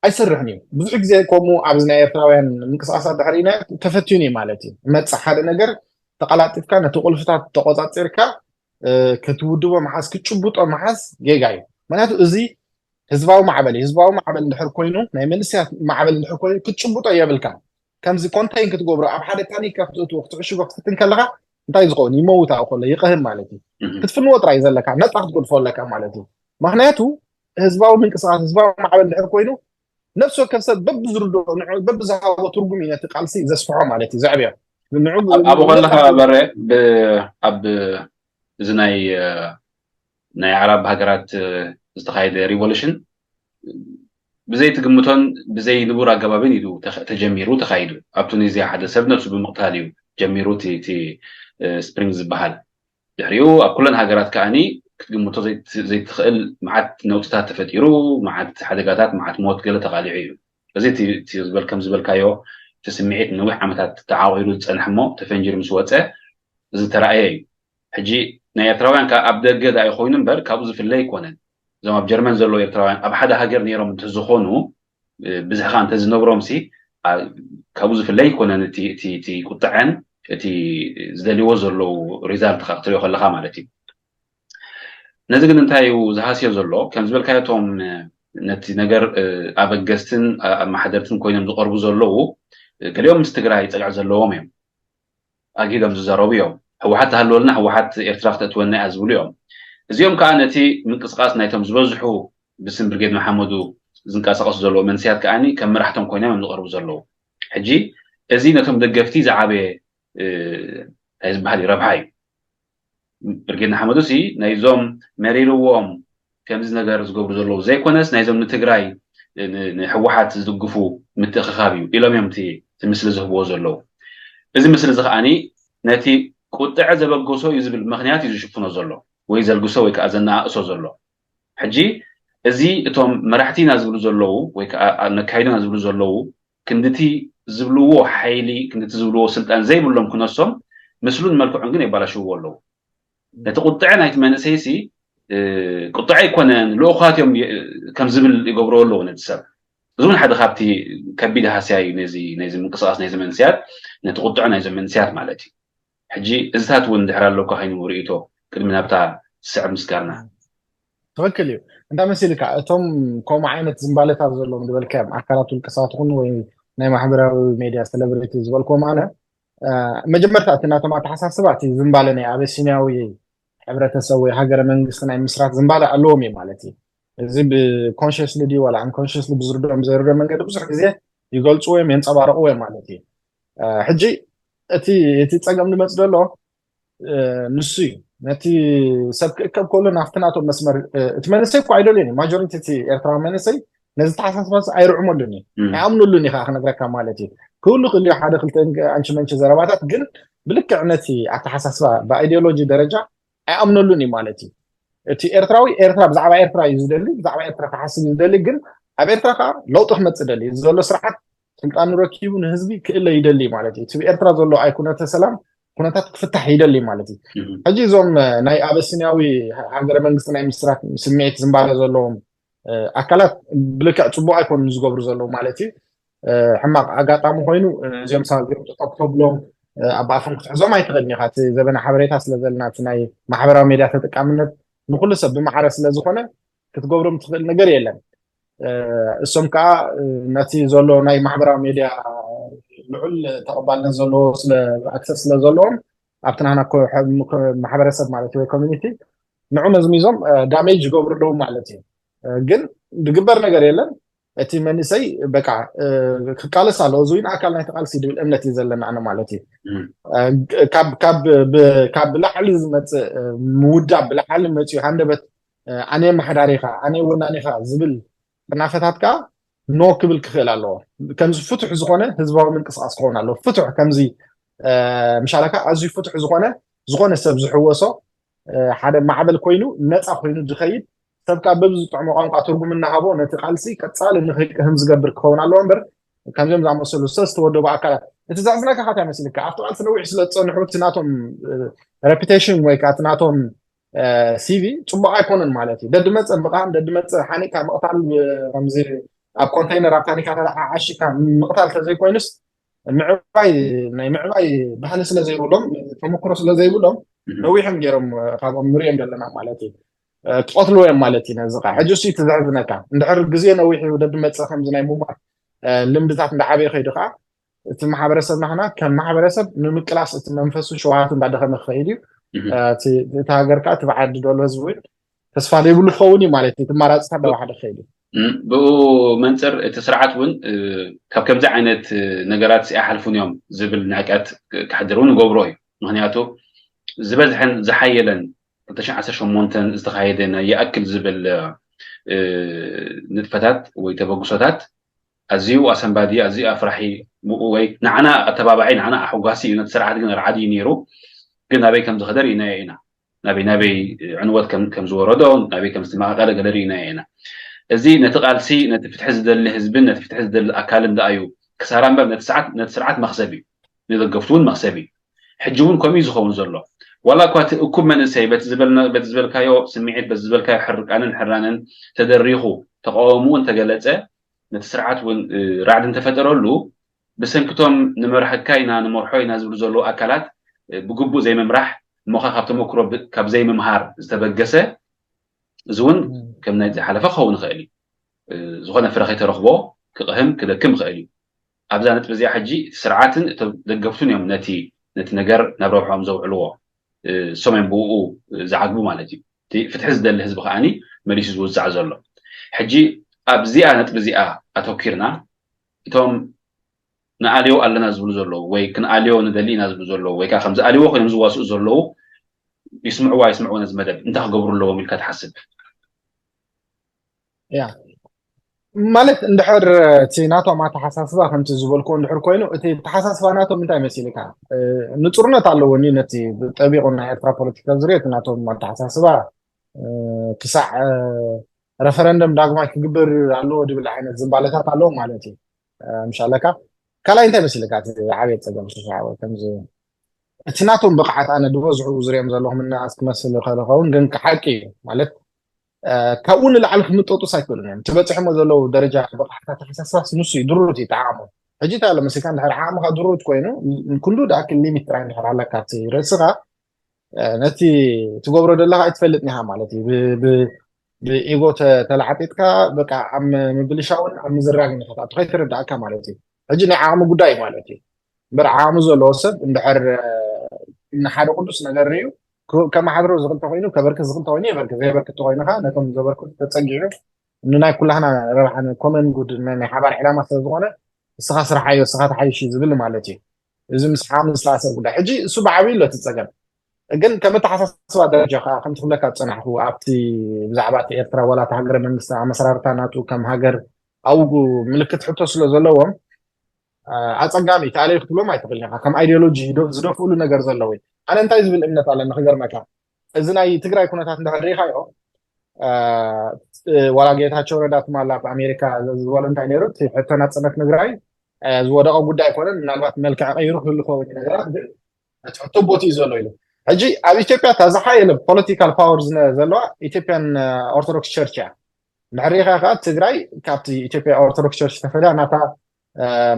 ኣይሰርሕን እዩ። ብዙሕ ግዜ ከምኡ ኣብዚ ናይ ኤርትራውያን ምንቅስቃሳት ድሕር ኢና ተፈትዩን እዩ ማለት እዩ። መፅእ ሓደ ነገር ተቀላጢፍካ ነቲ ቁልፍታት ተቆፃፂርካ ክትውድቦ መሓዝ ክትጭብጦ መሓዝ ጌጋ እዩ። ምክንያቱ እዚ ህዝባዊ ማዕበል እዩ። ህዝባዊ ማዕበል እንድሕር ኮይኑ ናይ መንእሰያት ማዕበል እንድሕር ኮይኑ ክትጭብጦ የብልካ። ከምዚ ኮንታይን ክትገብሮ ኣብ ሓደ ታኒካ ክትእትዎ ክትዕሽጎ ክትፍትን ከለካ እንታይ ዝኸውን ይመውት ኣብኡ ከሎ ይቀህም ማለት እዩ። ክትፍንዎ ጥራይ ዘለካ ነፃ ክትገድፎ ኣለካ ማለት እዩ። ምክንያቱ ህዝባዊ ምንቅስቃስ ህዝባዊ ማዕበል እንድሕር ኮይኑ ነፍሲ ወከፍ ሰብ በብዝርድኦ ንዑ በብዝሃቦ ትርጉም እዩ ነቲ ቃልሲ ዘስፍሖ ማለት እዩ ዘዕብዮ። ንዑ ኣብኡ ከለካ በረ ኣብ እዚ ናይ ናይ ኣዕራብ ሃገራት ዝተኻየደ ሪቮሉሽን ብዘይትግምቶን ብዘይ ንቡር ኣገባብን እዩ ተጀሚሩ ተኻይዱ። ኣብ ቱኒዝያ ሓደ ሰብ ነብሱ ብምቕታል እዩ ጀሚሩ እቲ ስፕሪንግ ዝበሃል። ድሕሪኡ ኣብ ኩለን ሃገራት ከዓኒ ክትግምቶ ዘይትኽእል መዓት ነውፅታት ተፈጢሩ፣ መዓት ሓደጋታት፣ መዓት ሞት ገለ ተቓሊዑ እዩ። እዚ ዝበል ከም ዝበልካዮ እቲ ስምዒት ነዊሕ ዓመታት ተዓቑሩ ዝፀንሐ እሞ ተፈንጂሩ ምስ ወፀ ዝተረኣየ እዩ። ሕጂ ናይ ኤርትራውያን ከዓ ኣብ ደገ ዳኣ ኮይኑ እምበር ካብኡ ዝፍለ ኣይኮነን። እዞም ኣብ ጀርመን ዘለዉ ኤርትራውያን ኣብ ሓደ ሃገር ነይሮም እንተዝኾኑ ብዝሕኻ እንተዝነብሮም ሲ ካብኡ ዝፍለ ኣይኮነን። እቲ ቁጥዐን እቲ ዝደልይዎ ዘለዉ ሪዛልት ከዓ ክትሪኦ ከለካ ማለት እዩ። ነዚ ግን እንታይ እዩ ዝሃስዮ ዘሎ? ከም ዝበልካዮ እቶም ነቲ ነገር ኣበገስትን ኣመሓደርትን ኮይኖም ዝቐርቡ ዘለዉ ገሊኦም ምስ ትግራይ ፀግዒ ዘለዎም እዮም። ኣጊዶም ዝዛረቡ እዮም። ህወሓት ትሃልወልና ህወሓት ኤርትራ ክተእትወና እያ ዝብሉ እዮም። እዚኦም ከዓ ነቲ ምንቅስቃስ ናይቶም ዝበዝሑ ብስም ብርጌድ መሓመዱ ዝንቀሳቀሱ ዘለዉ መንስያት ከዓኒ ከም መራሕቶም ኮይኖም እዮም ዝቐርቡ ዘለዉ። ሕጂ እዚ ነቶም ደገፍቲ ዝዓበየ እንታይ ዝበሃል እዩ ረብሓ እዩ። ብርጌድ ንሓመዱ ሲ ናይዞም መሪርዎም ከምዚ ነገር ዝገብሩ ዘለዉ ዘይኮነስ ናይዞም ንትግራይ ንሕወሓት ዝድግፉ ምትእኽኻብ እዩ ኢሎም እዮም እቲ እቲ ምስሊ ዝህብዎ ዘለዉ። እዚ ምስሊ እዚ ከዓኒ ነቲ ቁጥዐ ዘበገሶ እዩ ዝብል ምኽንያት እዩ ዝሽፍኖ ዘሎ ወይ ዘልግሶ ወይ ከዓ ዘነኣእሶ ዘሎ። ሕጂ እዚ እቶም መራሕቲ ኢና ዝብሉ ዘለዉ ወይ ከዓ ነካይዶ ኢና ዝብሉ ዘለዉ ክንድቲ ዝብልዎ ሓይሊ ክንድቲ ዝብልዎ ስልጣን ዘይብሎም ክነሶም ምስሉን መልክዑን ግን የባላሽውዎ ኣለዉ። ነቲ ቁጥዐ ናይቲ መንእሰይሲ ቁጥዐ ኣይኮነን ልኡኻት እዮም ከም ዝብል ይገብርዎ ኣለዉ ነቲ ሰብ። እዚ እውን ሓደ ካብቲ ከቢድ ሃስያ እዩ ነዚ ነዚ ምንቅስቃስ ናይዚ መንስያት ነቲ ቁጥዐ ናይዞም መንስያት ማለት እዩ። ሕጂ እዚታት እውን ድሕር ኣለካ ከይኑ ርእይቶ ቅድሚ ናብታ ዝስዕብ ምስጋና ትኽክል እዩ። እንታይ መሲልካ፣ እቶም ከምኡ ዓይነት ዝንባለታት ዘለዎም ዝበልካዮም ኣካላት ውልቀ ሰባት ይኹን ወይ ናይ ማሕበራዊ ሜድያ ሴሌብሪቲ ዝበልክዎም፣ ኣነ መጀመርታ እቲ ናቶም ኣተሓሳስባ፣ እቲ ዝንባለ ናይ ኣበሲንያዊ ሕብረተሰብ ወይ ሃገረ መንግስቲ ናይ ምስራት ዝንባለ ኣለዎም እዩ ማለት እዩ። እዚ ብኮንሽስሊ ድዩ ዋላ ኣንኮንሽስሊ፣ ብዝርድኦም ብዘይርድኦም መንገዲ ብዙሕ ግዜ ይገልፅዎ እዮም፣ የንፀባርቕዎ እዮም ማለት እዩ። ሕጂ እቲ እቲ ፀገም ዝመፅ ዘሎ ንሱ እዩ። ነቲ ሰብ ክእከብ ከሎ ናብቲ ናቶም መስመር፣ እቲ መንእሰይ እኮ ኣይደልዮን እዩ። ማጆሪቲ እቲ ኤርትራዊ መንእሰይ ነዚ ተሓሳስባ ኣይርዕመሉን እዩ፣ ኣይኣምነሉን እዩ ከዓ ክነግረካ ማለት እዩ። ክህሉ ክእል ሓደ ክልተ ኣንቺ መንቺ ዘረባታት፣ ግን ብልክዕ ነቲ ኣተሓሳስባ ብኣይዲዮሎጂ ደረጃ ኣይኣምነሉን እዩ ማለት እዩ። እቲ ኤርትራዊ ኤርትራ፣ ብዛዕባ ኤርትራ እዩ ዝደሊ፣ ብዛዕባ ኤርትራ ክሓስብ እዩ ዝደሊ። ግን ኣብ ኤርትራ ከዓ ለውጢ ክመፅእ ደሊ፣ ዘሎ ስርዓት ስልጣኑ ረኪቡ ንህዝቢ ክእለ ይደሊ ማለት እዩ። እቲ ኤርትራ ዘሎ ኣይ ኩነተ ሰላም ኩነታት ክፍታሕ ይደሊ ማለት እዩ። ሕጂ እዞም ናይ ኣበሲንያዊ ሃገረ መንግስቲ ናይ ምስራት ስምዒት ዝንባለ ዘለዎም ኣካላት ብልክዕ ፅቡቅ ኣይኮኑን ዝገብሩ ዘለዉ ማለት እዩ። ሕማቅ ኣጋጣሚ ኮይኑ እዚኦም ሰባት እዚኦም ጠጠው ክተብሎም ኣብ ኣፎም ክትሕዞም ኣይትኽእልን ኢኻ። እቲ ዘበነ ሓበሬታ ስለ ዘለና፣ እቲ ናይ ማሕበራዊ ሜድያ ተጠቃምነት ንኩሉ ሰብ ብማዕረ ስለ ዝኾነ ክትገብሮም ትኽእል ነገር የለን። እሶም ከዓ ነቲ ዘሎ ናይ ማሕበራዊ ሜድያ ልዑል ተቐባልነት ዘለዎ ስለ ኣክሰስ ስለ ዘለዎም ኣብቲ ናህና ማሕበረሰብ ማለት ወይ ኮሚኒቲ ንዑ መዝሚዞም ዳሜጅ ይገብሩ ኣለዉ ማለት እዩ። ግን ዝግበር ነገር የለን። እቲ መንእሰይ በቃ ክቃለስ ኣለዎ፣ እዚ እውን ኣካል ናይቲ ቃልሲ ድብል እምነት እዩ ዘለና ኣነ ማለት እዩ። ካብ ላዕሊ ዝመፅእ ምውዳብ፣ ብላዕሊ መፅኡ ሃንደበት ኣነ መሓዳሪኻ ኣነ ወናኒኻ ዝብል ጥናፈታት ከዓ ኖ ክብል ክኽእል ኣለዎ። ከምዚ ፍቱሕ ዝኾነ ህዝባዊ ምንቅስቃስ ክኸውን ኣለዎ። ፍቱሕ ከምዚ ምሻለካ ኣዝዩ ፍቱሕ ዝኾነ፣ ዝኾነ ሰብ ዝሕወሶ ሓደ ማዕበል ኮይኑ ነፃ ኮይኑ ዝኸይድ፣ ሰብ ከዓ በብዝጥዕሞ ቋንቋ ትርጉም እናሃቦ ነቲ ቃልሲ ቀፃሊ ንክቅህም ዝገብር ክኸውን ኣለዎ እምበር ከምዚኦም ዝኣመሰሉ ሰለስተ ወደቡ ኣካላት። እቲ ዘሕዝነካ ካታ ይመስልካ ኣብቲ ቃልሲ ነዊሕ ስለ ዝፀንሑ እቲ ናቶም ሬፒቴሽን ወይ ከዓ እቲ ናቶም ሲቪ ፅቡቅ ኣይኮነን ማለት እዩ። ደድመፀ ምቃም፣ ደድመፀ ሓኒቅካ ምቅታል፣ ከምዚ ኣብ ኮንቴይነር ኣብ ታኒካታት ዓዓሺካ ምቅታል ተዘይኮይኑስ ምዕባይ ናይ ምዕባይ ባህሊ ስለ ዘይብሎም፣ ተመክሮ ስለ ዘይብሎም ነዊሖም ገይሮም ካብኦም ንሪኦም ዘለና ማለት እዩ። ክቐትልዎ እዮም ማለት እዩ። ነዚ ከዓ ሕጂ እሱ እዩ ትዘሕዝነካ። እንድሕር ግዜ ነዊሕ ደድመፀ ከምዚ ናይ ሙማት ልምድታት እንዳዓበየ ከይዱ ከዓ እቲ ማሕበረሰብና ኸና ከም ማሕበረሰብ ንምቅላስ እቲ መንፈሱ ሸውሃቱ እንዳደኸመ ክኸይድ እዩ። እቲ ሃገር ከዓ እቲ ብዓዲ ደሎ ህዝቢ እውን ተስፋ ዘይብሉ ክኸውን እዩ ማለት እዩ። እቲ ኣማራፅታት እንዳወሓደ ክኸይድ እዩ። ብኡ መንፅር እቲ ስርዓት እውን ካብ ከምዚ ዓይነት ነገራት ኣይሓልፉን እዮም ዝብል ንዕቀት ክሕድር እውን ይገብሮ እዩ። ምክንያቱ ዝበዝሐን ዝሓየለን ክልተ ሽሕን ዓሰርተ ሸሞንተን ዝተኻየደ ናይ ይኣክል ዝብል ንጥፈታት ወይ ተበግሶታት ኣዝዩ ኣሰንባዲ፣ ኣዝዩ ኣፍራሒ፣ ብኡ ወይ ንዓና ኣተባባዒ፣ ንዓና ኣሕጓሲ እዩ፣ ነቲ ስርዓት ግን ኣርዓዲ እዩ ነይሩ። ግን ናበይ ከም ዝኸደ ርኢናዮ ኢና። ናበይ ናበይ ዕንወት ከም ዝወረዶ፣ ናበይ ከም ዝተመቓቐለ ገለ ርኢናዮ ኢና። እዚ ነቲ ቃልሲ፣ ነቲ ፍትሒ ዝደሊ ህዝብን ነቲ ፍትሒ ዝደሊ ኣካልን ደኣ እዩ ክሳራ እምበር ነቲ ስርዓት መኽሰብ እዩ፣ ንደገፍቱ እውን መኽሰብ እዩ። ሕጂ እውን ከምኡ እዩ ዝኸውን ዘሎ። ዋላ እኳ እቲ እኩብ መንእሰይ በቲ ዝበልካዮ ስምዒት፣ በቲ ዝበልካዮ ሕርቃንን ሕራንን ተደሪኹ ተቃውምኡ እንተገለጸ፣ ነቲ ስርዓት እውን ራዕዲ እንተፈጠረሉ፣ ብሰንክቶም ንመርሐካ ኢና፣ ንመርሖ ኢና ዝብሉ ዘለዉ ኣካላት ብግቡእ ዘይምምራሕ፣ እሞኻ ካብ ተመክሮ ካብ ዘይምምሃር ዝተበገሰ፣ እዚ እውን ከም ናይ ዝሓለፈ ክኸውን ይኽእል እዩ። ዝኾነ ፍረ ከይተረኽቦ ክቕህም ክደክም ይኽእል እዩ። ኣብዛ ነጥቢ እዚኣ ሕጂ እቲ ስርዓትን እቶም ደገፍቱን እዮም ነቲ ነቲ ነገር ናብ ረብሖም ዘውዕልዎ። እሶም እዮም ብኡ ዝዓግቡ ማለት እዩ። እቲ ፍትሒ ዝደሊ ህዝቢ ከዓኒ መሊሱ ዝውዛዕ ዘሎ። ሕጂ ኣብዚኣ ነጥቢ እዚኣ ኣተኪርና እቶም ንኣልዮ ኣለና ዝብሉ ዘለዉ ወይ ክንኣልዮ ንደሊ ኢና ዝብሉ ዘለዉ ወይ ከዓ ከምዚ ኣልዮ ኮይኖም ዝዋስኡ ዘለዉ ይስምዕዋ ይስምዕዎ ነዚ መደብ እንታይ ክገብሩ ኣለዎም ኢልካ ትሓስብ? ያ ማለት እንድሕር እቲ ናቶም ኣተሓሳስባ ከምቲ ዝበልክዎ እንድሕር ኮይኑ እቲ ኣተሓሳስባ ናቶም እንታይ መሲልካ ንፁርነት ኣለዎ ኒ ነቲ ጠቢቑ ናይ ኤርትራ ፖለቲካ ዝርዮ እቲ ናቶም ኣተሓሳስባ ክሳዕ ረፈረንደም ዳግማይ ክግበር ኣለዎ ድብል ዓይነት ዝንባለታት ኣለዎ ማለት እዩ። ምሻለካ ካልኣይ እንታይ መሲልካ እቲ ዓብየ ፀገም ሽሻ ወይ ከምዚ እቲ ናቶም ብቕዓት ኣነ ዝበዝሑ ዝሪኦም ዘለኹም እናስ ክመስል ይኽእል ይኸውን ግን ሓቂ እዩ ማለት ካብኡ ንላዕሊ ክምጠጡስ ኣይክእሉን እዮም። እቲ በፂሖሞ ዘለዉ ደረጃ ብቕዓት ኣተሓሳስባስ ንሱ እዩ ድሩት እዩ እቲ ዓቕሙ። ሕጂ እንታይ ኣሎ መሲልካ እንድሕር ዓቕምኻ ድሩት ኮይኑ ንኩሉ ደኣ ክሊሚት ጥራይ እንድሕር ኣለካ እቲ ርእስኻ ነቲ ትገብሮ ዘለኻ ኣይትፈልጥን ኢኻ ማለት እዩ። ብኢጎ ተላዓጢጥካ በቃ ኣብ ምብልሻውን ኣብ ምዝራግን ኢኻ ትኣቱ፣ ከይተረዳእካ ማለት እዩ። ሕጂ ናይ ዓቕሚ ጉዳይ ማለት እዩ። እምበር ዓቕሚ ዘለዎ ሰብ እንድሕር ንሓደ ቅዱስ ነገር እዩ ከመሓድሮ ዝኽእል ተኮይኑ፣ ከበርክት ዝኽእል ተኮይኑ የበርክት፣ ዘየበርክት ተኮይኑ ከዓ ነቶም ዘበርክቱ ተፀጊዑ ንናይ ኩላህና ረብሓ፣ ኮመን ጉድ፣ ናይ ሓባር ዕላማ ስለዝኾነ እስኻ ስራሓዮ፣ እስኻ ተሓይሽ ዝብል ማለት እዩ። እዚ ምስ ሓሚ ዝተኣሰር ጉዳይ ሕጂ እሱ ብዓብዩ ኣሎ እቲ ፀገም። ግን ከም ኣተሓሳስባ ደረጃ ከዓ ከምቲ ክብለካ ዝፀናሕኩ ኣብቲ ብዛዕባ እቲ ኤርትራ ዋላ እቲ ሃገረ መንግስቲ ኣመሰራርታ ናቱ ከም ሃገር ኣብኡ ምልክት ሕቶ ስለ ዘለዎም ኣፀጋሚ ተኣለዩ ክትብሎም ኣይትኽእልን ኢኻ። ከም ኣይዲዮሎጂ ዝደፍእሉ ነገር ዘለዉ። ኣነ እንታይ ዝብል እምነት ኣለኒ ክገርመካ፣ እዚ ናይ ትግራይ ኩነታት እንድሕር ርኢኻዮ፣ ዋላ ጌታቸው ረዳ ትማል ኣብ ኣሜሪካ ዝበሎ እንታይ ነይሩ፣ እቲ ሕቶ ናፅነት ትግራይ ዝወደቐ ጉዳይ ኣይኮነን፣ ምናልባት መልክዕ ቀይሩ ክህሉ ክኸውን እዩ ነገራት፣ ግን እቲ ሕቶ ቦቲ እዩ ዘሎ ኢሉ። ሕጂ ኣብ ኢትዮጵያ እታ ዝሓየለ ፖለቲካል ፓወር ዘለዋ ኢትዮጵያን ኦርቶዶክስ ቸርች እያ። እንድሕር ርኢኻ ከዓ ትግራይ ካብቲ ኢትዮጵያ ኦርቶዶክስ ቸርች ተፈልያ ናታ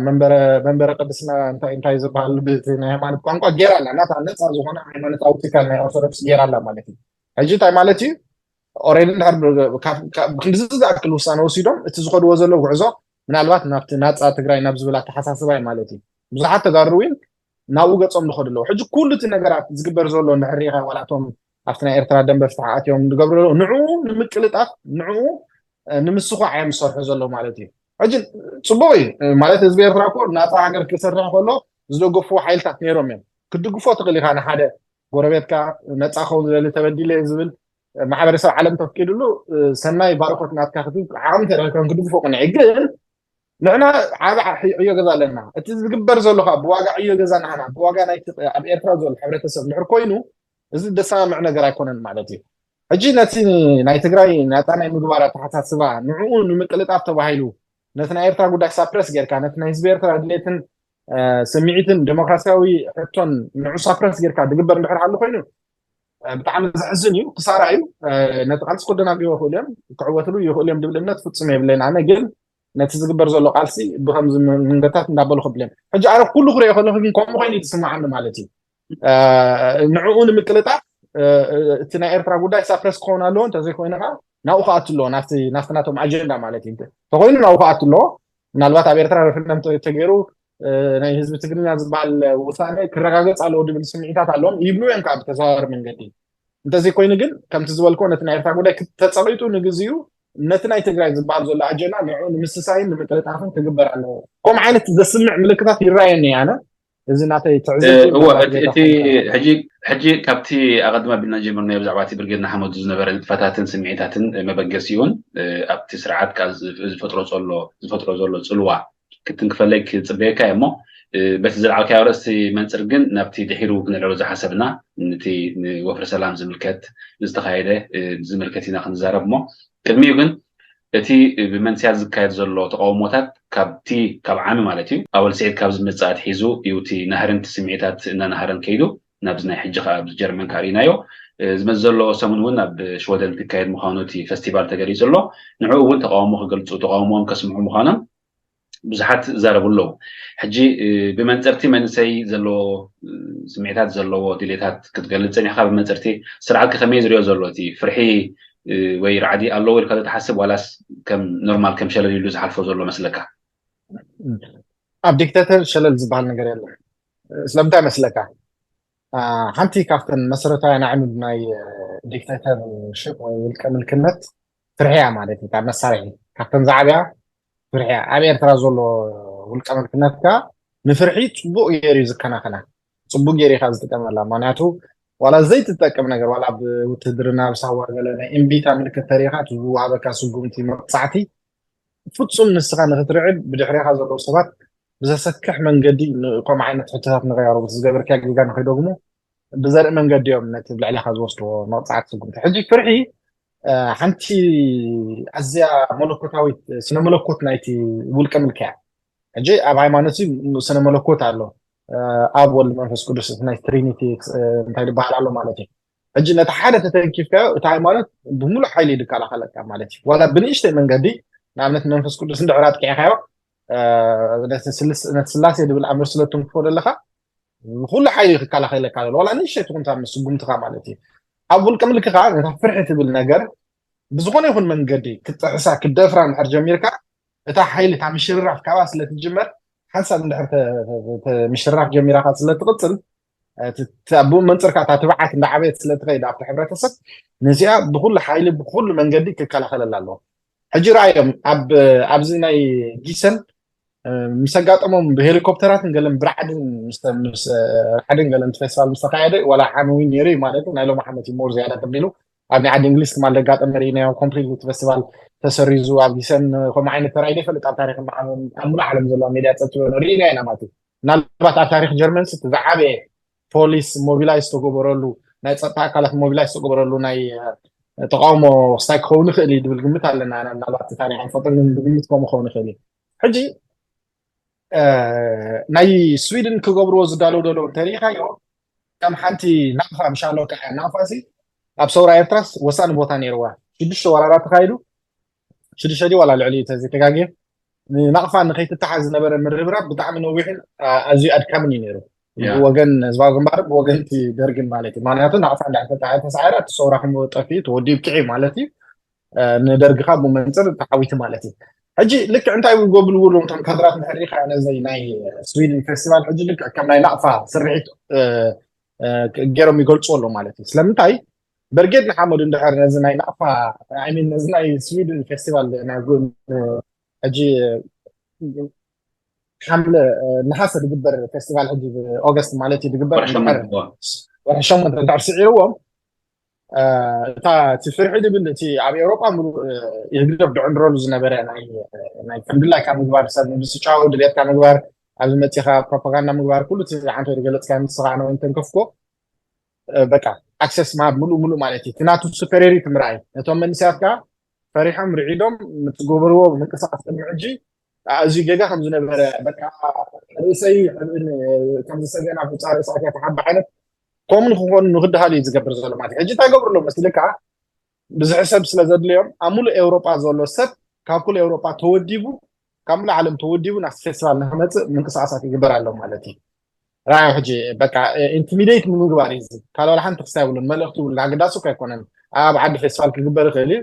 መንበረ መንበረ ቅድስና እንታይ ዝበሃል ናይ ሃይማኖት ቋንቋ ገይራ ኣላ። ናታ ነፃ ዝኾነ ሃይማኖታዊ ትካል ናይ ኦርቶዶክስ ገይራ ኣላ ማለት እዩ። ሕጂ እንታይ ማለት እዩ? ኦሬዲ እንድሕር ክንድዚ ዝኣክል ውሳነ ወሲዶም እቲ ዝኸድዎ ዘለዉ ጉዕዞ ምናልባት ናብቲ ናፃ ትግራይ ናብ ዝብል ኣተሓሳስባ እዩ ማለት እዩ። ብዙሓት ተጋሩ እውን ናብኡ ገፆም ዝኸዱ ኣለዉ። ሕጂ ኩሉ እቲ ነገራት ዝግበር ዘሎ እንድሕር ርኢኻ ዋላ እቶም ኣብቲ ናይ ኤርትራ ደንበ ፍትሒ ኣትዮም ዝገብሩ ዘለዉ ንዕኡ ንምቅልጣፍ ንዕኡ ንምስኳዕ እዮም ዝሰርሑ ዘለዉ ማለት እዩ። ሕጂ ፅቡቅ እዩ ማለት ህዝቢ ኤርትራ እኮ ናፃ ሃገር ክሰርሕ ከሎ ዝደገፉ ሓይልታት ነይሮም እዮም። ክትድግፎ ትኽእል ኢኻ ንሓደ ጎረቤትካ ነፃ ክኸውን ዝደሊ ተበዲለ ዝብል ማሕበረሰብ ዓለም ተፍቂድሉ ሰናይ ባርኮት ናትካ ክትብል ዓቕሚ ተረኺብካ ክትድግፎ ቅንዒ ግን ንሕና ዓቢ ዕዮ ገዛ ኣለና። እቲ ዝግበር ዘሎ ከዓ ብዋጋ ዕዮ ገዛ ናህና ብዋጋ ናይ ኣብ ኤርትራ ዘሎ ሕብረተሰብ እንድሕር ኮይኑ እዚ ደሰማምዕ ነገር ኣይኮነን ማለት እዩ። ሕጂ ነቲ ናይ ትግራይ ናፃ ናይ ምግባር ኣተሓሳስባ ንዕኡ ንምቅልጣፍ ተባሂሉ ነቲ ናይ ኤርትራ ጉዳይ ሳፕረስ ጌርካ ነቲ ናይ ህዝቢ ኤርትራ ድሌትን ስምዒትን ዴሞክራሲያዊ ሕቶን ንዑ ሳፕረስ ጌርካ ዝግበር እንድሕር ሃሉ ኮይኑ ብጣዕሚ ዘሕዝን እዩ፣ ክሳራ እዩ። ነቲ ቃልሲ ክደናግዎ ይኽእሉ እዮም፣ ክዕወትሉ ይኽእሉ እዮም ዝብል እምነት ፍጹም የብለይን። ኣነ ግን ነቲ ዝግበር ዘሎ ቃልሲ ብከምዚ መንገድታት እንዳበሉ ክብል እዮም። ሕጂ ኣነ ኩሉ ክሪኦ ከለኹ ግን ከምኡ ኮይኑ እዩ ዝስምዓኒ ማለት እዩ። ንዕኡ ንምቅልጣፍ እቲ ናይ ኤርትራ ጉዳይ ሳፕረስ ክኸውን ኣለዎ፣ እንተዘይኮይኑ ከዓ ናብኡ ክኣቱ ኣለዎ፣ ናብቲ ናቶም ኣጀንዳ ማለት እዩ። እንተኮይኑ ናብኡ ክኣቱ ኣለዎ። ምናልባት ኣብ ኤርትራ ረፈረንደም ተገይሩ ናይ ህዝቢ ትግርኛ ዝበሃል ውሳነ ክረጋገፅ ኣለዎ ዝብል ስምዒታት ኣለዎም ይብሉ እዮም ከዓ ብተዘዋዋሪ መንገዲ። እንተዘይኮይኑ ግን ከምቲ ዝበልኮ ነቲ ናይ ኤርትራ ጉዳይ ተፀቒጡ ንግዚኡ ነቲ ናይ ትግራይ ዝበሃል ዘሎ ኣጀንዳ ንዕኡ ንምስሳይን ንምቅልጣፍን ክግበር ኣለዎ። ከምኡ ዓይነት ዘስምዕ ምልክታት ይረኣየኒ ኣነ። እዚ ናተይ ትዕዝብቲ ሕጂ ካብቲ ኣቐድማ ቢልና ጀምርናዮ ብዛዕባ እቲ ብርጌድ ንሓመዱ ዝነበረ ንጥፈታትን ስምዒታትን መበገሲኡን ኣብቲ ስርዓት ዝፈጥሮ ዘሎ ዝፈጥሮ ዘሎ ፅልዋ ክትንክፈለይ ክፅበየካ እየ እሞ በቲ ዝለዓልካዮ ርእስቲ መንፅር ግን ናብቲ ድሒሩ ክንዕሮ ዝሓሰብና ነቲ ንወፍሪ ሰላም ዝምልከት ዝተኻየደ ዝምልከት ኢና ክንዛረብ እሞ ቅድሚኡ ግን እቲ ብመንስያት ዝካየድ ዘሎ ተቃውሞታት ካብቲ ካብ ዓሚ ማለት እዩ ኣወል ስዒድ ካብ ዝመፅእ ኣትሒዙ እዩ እቲ ናህርንቲ ስምዒታት እናናሃረን ከይዱ ናብዚ ናይ ሕጂ ከዓ ኣብዚ ጀርመን ከዓ ርኢናዮ ዝመፅ ዘሎ ሰሙን እውን ኣብ ሽወደን ክካየድ ምዃኑ እቲ ፈስቲቫል ተገሊፁ ኣሎ። ንዕኡ እውን ተቃውሞ ክገልፁ ተቃውሞኦም ከስምዑ ምዃኖም ብዙሓት ይዛረቡ ኣለዉ። ሕጂ ብመንፅርቲ መንእሰይ ዘለዎ ስምዒታት ዘለዎ ድሌታት ክትገልፅ ጸኒሕካ ብመንፅርቲ ስርዓት ከመይ ዝሪኦ ዘሎ እቲ ፍርሒ ወይ ራዕዲ ኣለዎ ኢልካ ዶ ትሓስብ ዋላስ ከም ኖርማል ከም ሸለል ኢሉ ዝሓልፎ ዘሎ መስለካ? ኣብ ዲክታተር ሸለል ዝበሃል ነገር የለን። ስለምንታይ መስለካ? ሓንቲ ካብተን መሰረታውያን ኣዕኑድ ናይ ዲክታተርሽፕ ወይ ውልቀ ምልክነት ፍርሕያ ማለት እዩ። ካብ መሳርሒ ካብተን ዝዓብያ ፍርሕያ ኣብ ኤርትራ ዘሎ ውልቀ ምልክነትካ ንፍርሒ ፅቡቅ ገይሩ እዩ ዝከናኸና። ፅቡቅ ገይሩ ኢካ ዝጥቀመላ። ምክንያቱ ዋላ ዘይትጠቅም ነገር ዋላ ብውትድርና ብሳዋ ገለ ናይ እምቢታ ምልክት ተሪኢካ እቲ ዝወሃበካ ስጉምቲ መቅፃዕቲ ፍፁም ንስኻ ንክትርዕድ ብድሕሬኻ ዘለዉ ሰባት ብዘሰክሕ መንገዲ ከምኡ ዓይነት ሕቶታት ንኸያረቡ ዝገበርካ ጌጋ ንከይደግሙ ብዘርኢ መንገዲ እዮም ነቲ ብልዕሌኻ ዝወስድዎ መቕፃዕቲ ስጉምቲ። ሕጂ ፍርሒ ሓንቲ ኣዝያ መለኮታዊት ስነ መለኮት ናይቲ ውልቀ ምልኪ እያ። ሕጂ ኣብ ሃይማኖት ስነ መለኮት ኣሎ ኣብ ወልድ መንፈስ ቅዱስ ናይ ትሪኒቲ እንታይ ዝበሃል ኣሎ ማለት እዩ። ሕጂ ነቲ ሓደ ተተንኪፍካዮ እቲ ሃይማኖት ብምሉእ ሓይሊ እዩ ዝከላኸለካ ማለት እዩ። ዋላ ብንእሽተይ መንገዲ ንኣብነት መንፈስ ቅዱስ እንድሕር ኣጥቂዕካዮ ነቲ ስላሴ ዝብል ኣምር ስለ ትንክፎ ዘለካ ንኩሉ ሓይሊ ክከላኸለካ ዘሎ ዋላ ንእሽተይ ትኹን ካብ ስጉምትኻ ማለት እዩ። ኣብ ውልቀ ምልክኻ ነታ ፍርሒ ትብል ነገር ብዝኾነ ይኹን መንገዲ ክትጥሕሳ ክትደፍራ እንድሕር ጀሚርካ፣ እታ ሓይሊ እታ ምሽርራፍ ካብኣ ስለ ትጅመር፣ ሓንሳብ እንድሕር ተ- ተ- ተ- ምሽርራፍ ጀሚራካ ስለ ትቕጽል፣ እቲ ኣብኡ መንፅርካ እታ ትብዓት እንዳዓበየት ስለ ትኸይድ ኣብቲ ሕብረተሰብ፣ ነዚኣ ብኩሉ ሓይሊ ብኩሉ መንገዲ ክከላኸለላ ኣለዎ። ሕጂ ረኣዮም ኣብ ኣብዚ ናይ ጊሰን ምስ ኣጋጠሞም ብሄሊኮፕተራትን ገለን ብራዕድን ምስ ምስ ራዕድን ገለን እቲ ፌስቲቫል ምስ ተካየደ ዋላ ሓምዊ ነይሩ እዩ ማለት እዩ። ናይ ሎሚ ዓመት እዩ ሞር ዝያዳ ተቢሉ ኣብ ናይ ዓዲ እንግሊዝ ትማል ዘጋጠመ ርኢናዮ። ኮምፕሊትሊ እቲ ፌስቲቫል ተሰሪዙ ኣብ ጊሰን ከምኡ ዓይነት ተራእዩ ዘይፈልጥ ኣብ ታሪክ ኣብ ሙሉእ ዓለም ዘለዋ ሜድያ ፀጥ ዝበሎ ርኢናዮ ኢና ማለት እዩ። ምናልባት ኣብ ታሪክ ጀርመን ስ ዝዓበየ ፖሊስ ሞቢላይዝ ዝተገበረሉ ናይ ፀጥታ ኣካላት ሞቢላይዝ ዝተገበረሉ ናይ ተቃውሞ ስታይ ክኸውን ይኽእል እዩ ዝብል ግምት ኣለና። ምናልባት ታሪክ ኣይፈጥርን ብግምት ከምኡ ክኸውን ይኽእል እዩ። ሕጂ ናይ ስዊድን ክገብርዎ ዝዳለው ደለው እንተሪኢኻዮ ከም ሓንቲ ናቕፋ ምሻሎ ከዓ ናቕፋ ሲ ኣብ ሰውራ ኤርትራስ ወሳኒ ቦታ ነይርዋ። ሽዱሽተ ወራራት ተካይዱ ሽዱሽተ ድዩ ዋላ ልዕሊ ተዘይተጋግየ ንናቕፋ ንከይትተሓዝ ዝነበረ ምርብራብ ብጣዕሚ ነዊሕን ኣዝዩ ኣድካምን እዩ ነይሩ። ወገን ህዝባዊ ግንባር ወገንቲ ደርግን ማለት እዩ። ምክንያቱ ናቕፋ እንዳ ተሳዒራ እቲ ሰውራ ከም ጠፊኡ ተወዲኡ ብቅዒ ማለት እዩ። ንደርግኻ ብመንፅር ተዓዊቲ ማለት እዩ። ሕጂ ልክዕ እንታይ ይገብልዎ ኣለዉ እቶም ካድራት ንሕሪኻ ነዚ ናይ ስዊድን ፌስቲቫል ሕጂ ልክዕ ከም ናይ ናቕፋ ስርሒት ገይሮም ይገልፁ ኣለዉ ማለት እዩ። ስለምንታይ በርጌድ ንሓመዱ እንድሕር ነዚ ናይ ናቕፋ ሚን ነዚ ናይ ስዊድን ፌስቲቫል ናይ ሕጂ ሓምለ ነሓሰ ዝግበር ፌስቲቫል ሕጂ ኦገስት ማለት እዩ ዝግበር ወርሒ ሸሞንተ እንድሕር ስዒርዎም እታ እቲ ፍርሒ ዝብል እቲ ኣብ ኤውሮጳ ይህግደፍ ድዕንድረሉ ዝነበረ ናይ ከምድላይ ካብ ምግባር ሰብ ምስጫው ድልየትካ ምግባር ኣብዚ መፂኻ ፕሮፓጋንዳ ምግባር ኩሉ እቲ ዓንተ ዝገለፅካ ንስኻ ኣነ ተንከፍኮ በቃ ኣክሰስ ምሃብ ምሉእ ምሉእ ማለት እዩ። እቲ ናቱ ሱፐሪዮሪቲ ምርኣይ ነቶም መንእሰያት ከዓ ፈሪሖም ርዒዶም ምስ ገበርዎ ምንቅስቃስ ቅድሚ ሕጂ ኣዝዩ ጌጋ ከም ዝነበረ በቃ ርእሰይ ከምዚ ሰገና ብፃ ርእሳ ከይተሓበ ዓይነት ከምኡ ንክኾኑ ንክድሃሉ እዩ ዝገብር ዘሎ ማለት እዩ። ሕጂ እንታይ ገብሩ ኣሎ መስልካ ብዙሕ ሰብ ስለ ዘድልዮም ኣብ ሙሉእ ኤውሮጳ ዘሎ ሰብ ካብ ኩሉ ኤውሮጳ ተወዲቡ ካብ ሙሉእ ዓለም ተወዲቡ ናብቲ ፌስቲቫል ንክመፅእ ምንቅስቃሳት ይግበር ኣሎ ማለት እዩ። ራዮ ሕጂ በቃ ኢንቲሚዴት ንምግባር እዩ። ካልእ ዋላ ሓንቲ ክስታይ የብሉን። መልእኽቲ ይብሉን ኣገዳሲ እኮ ኣይኮነን። ኣብ ዓዲ ፌስቲቫል ክግበር ይኽእል እዩ።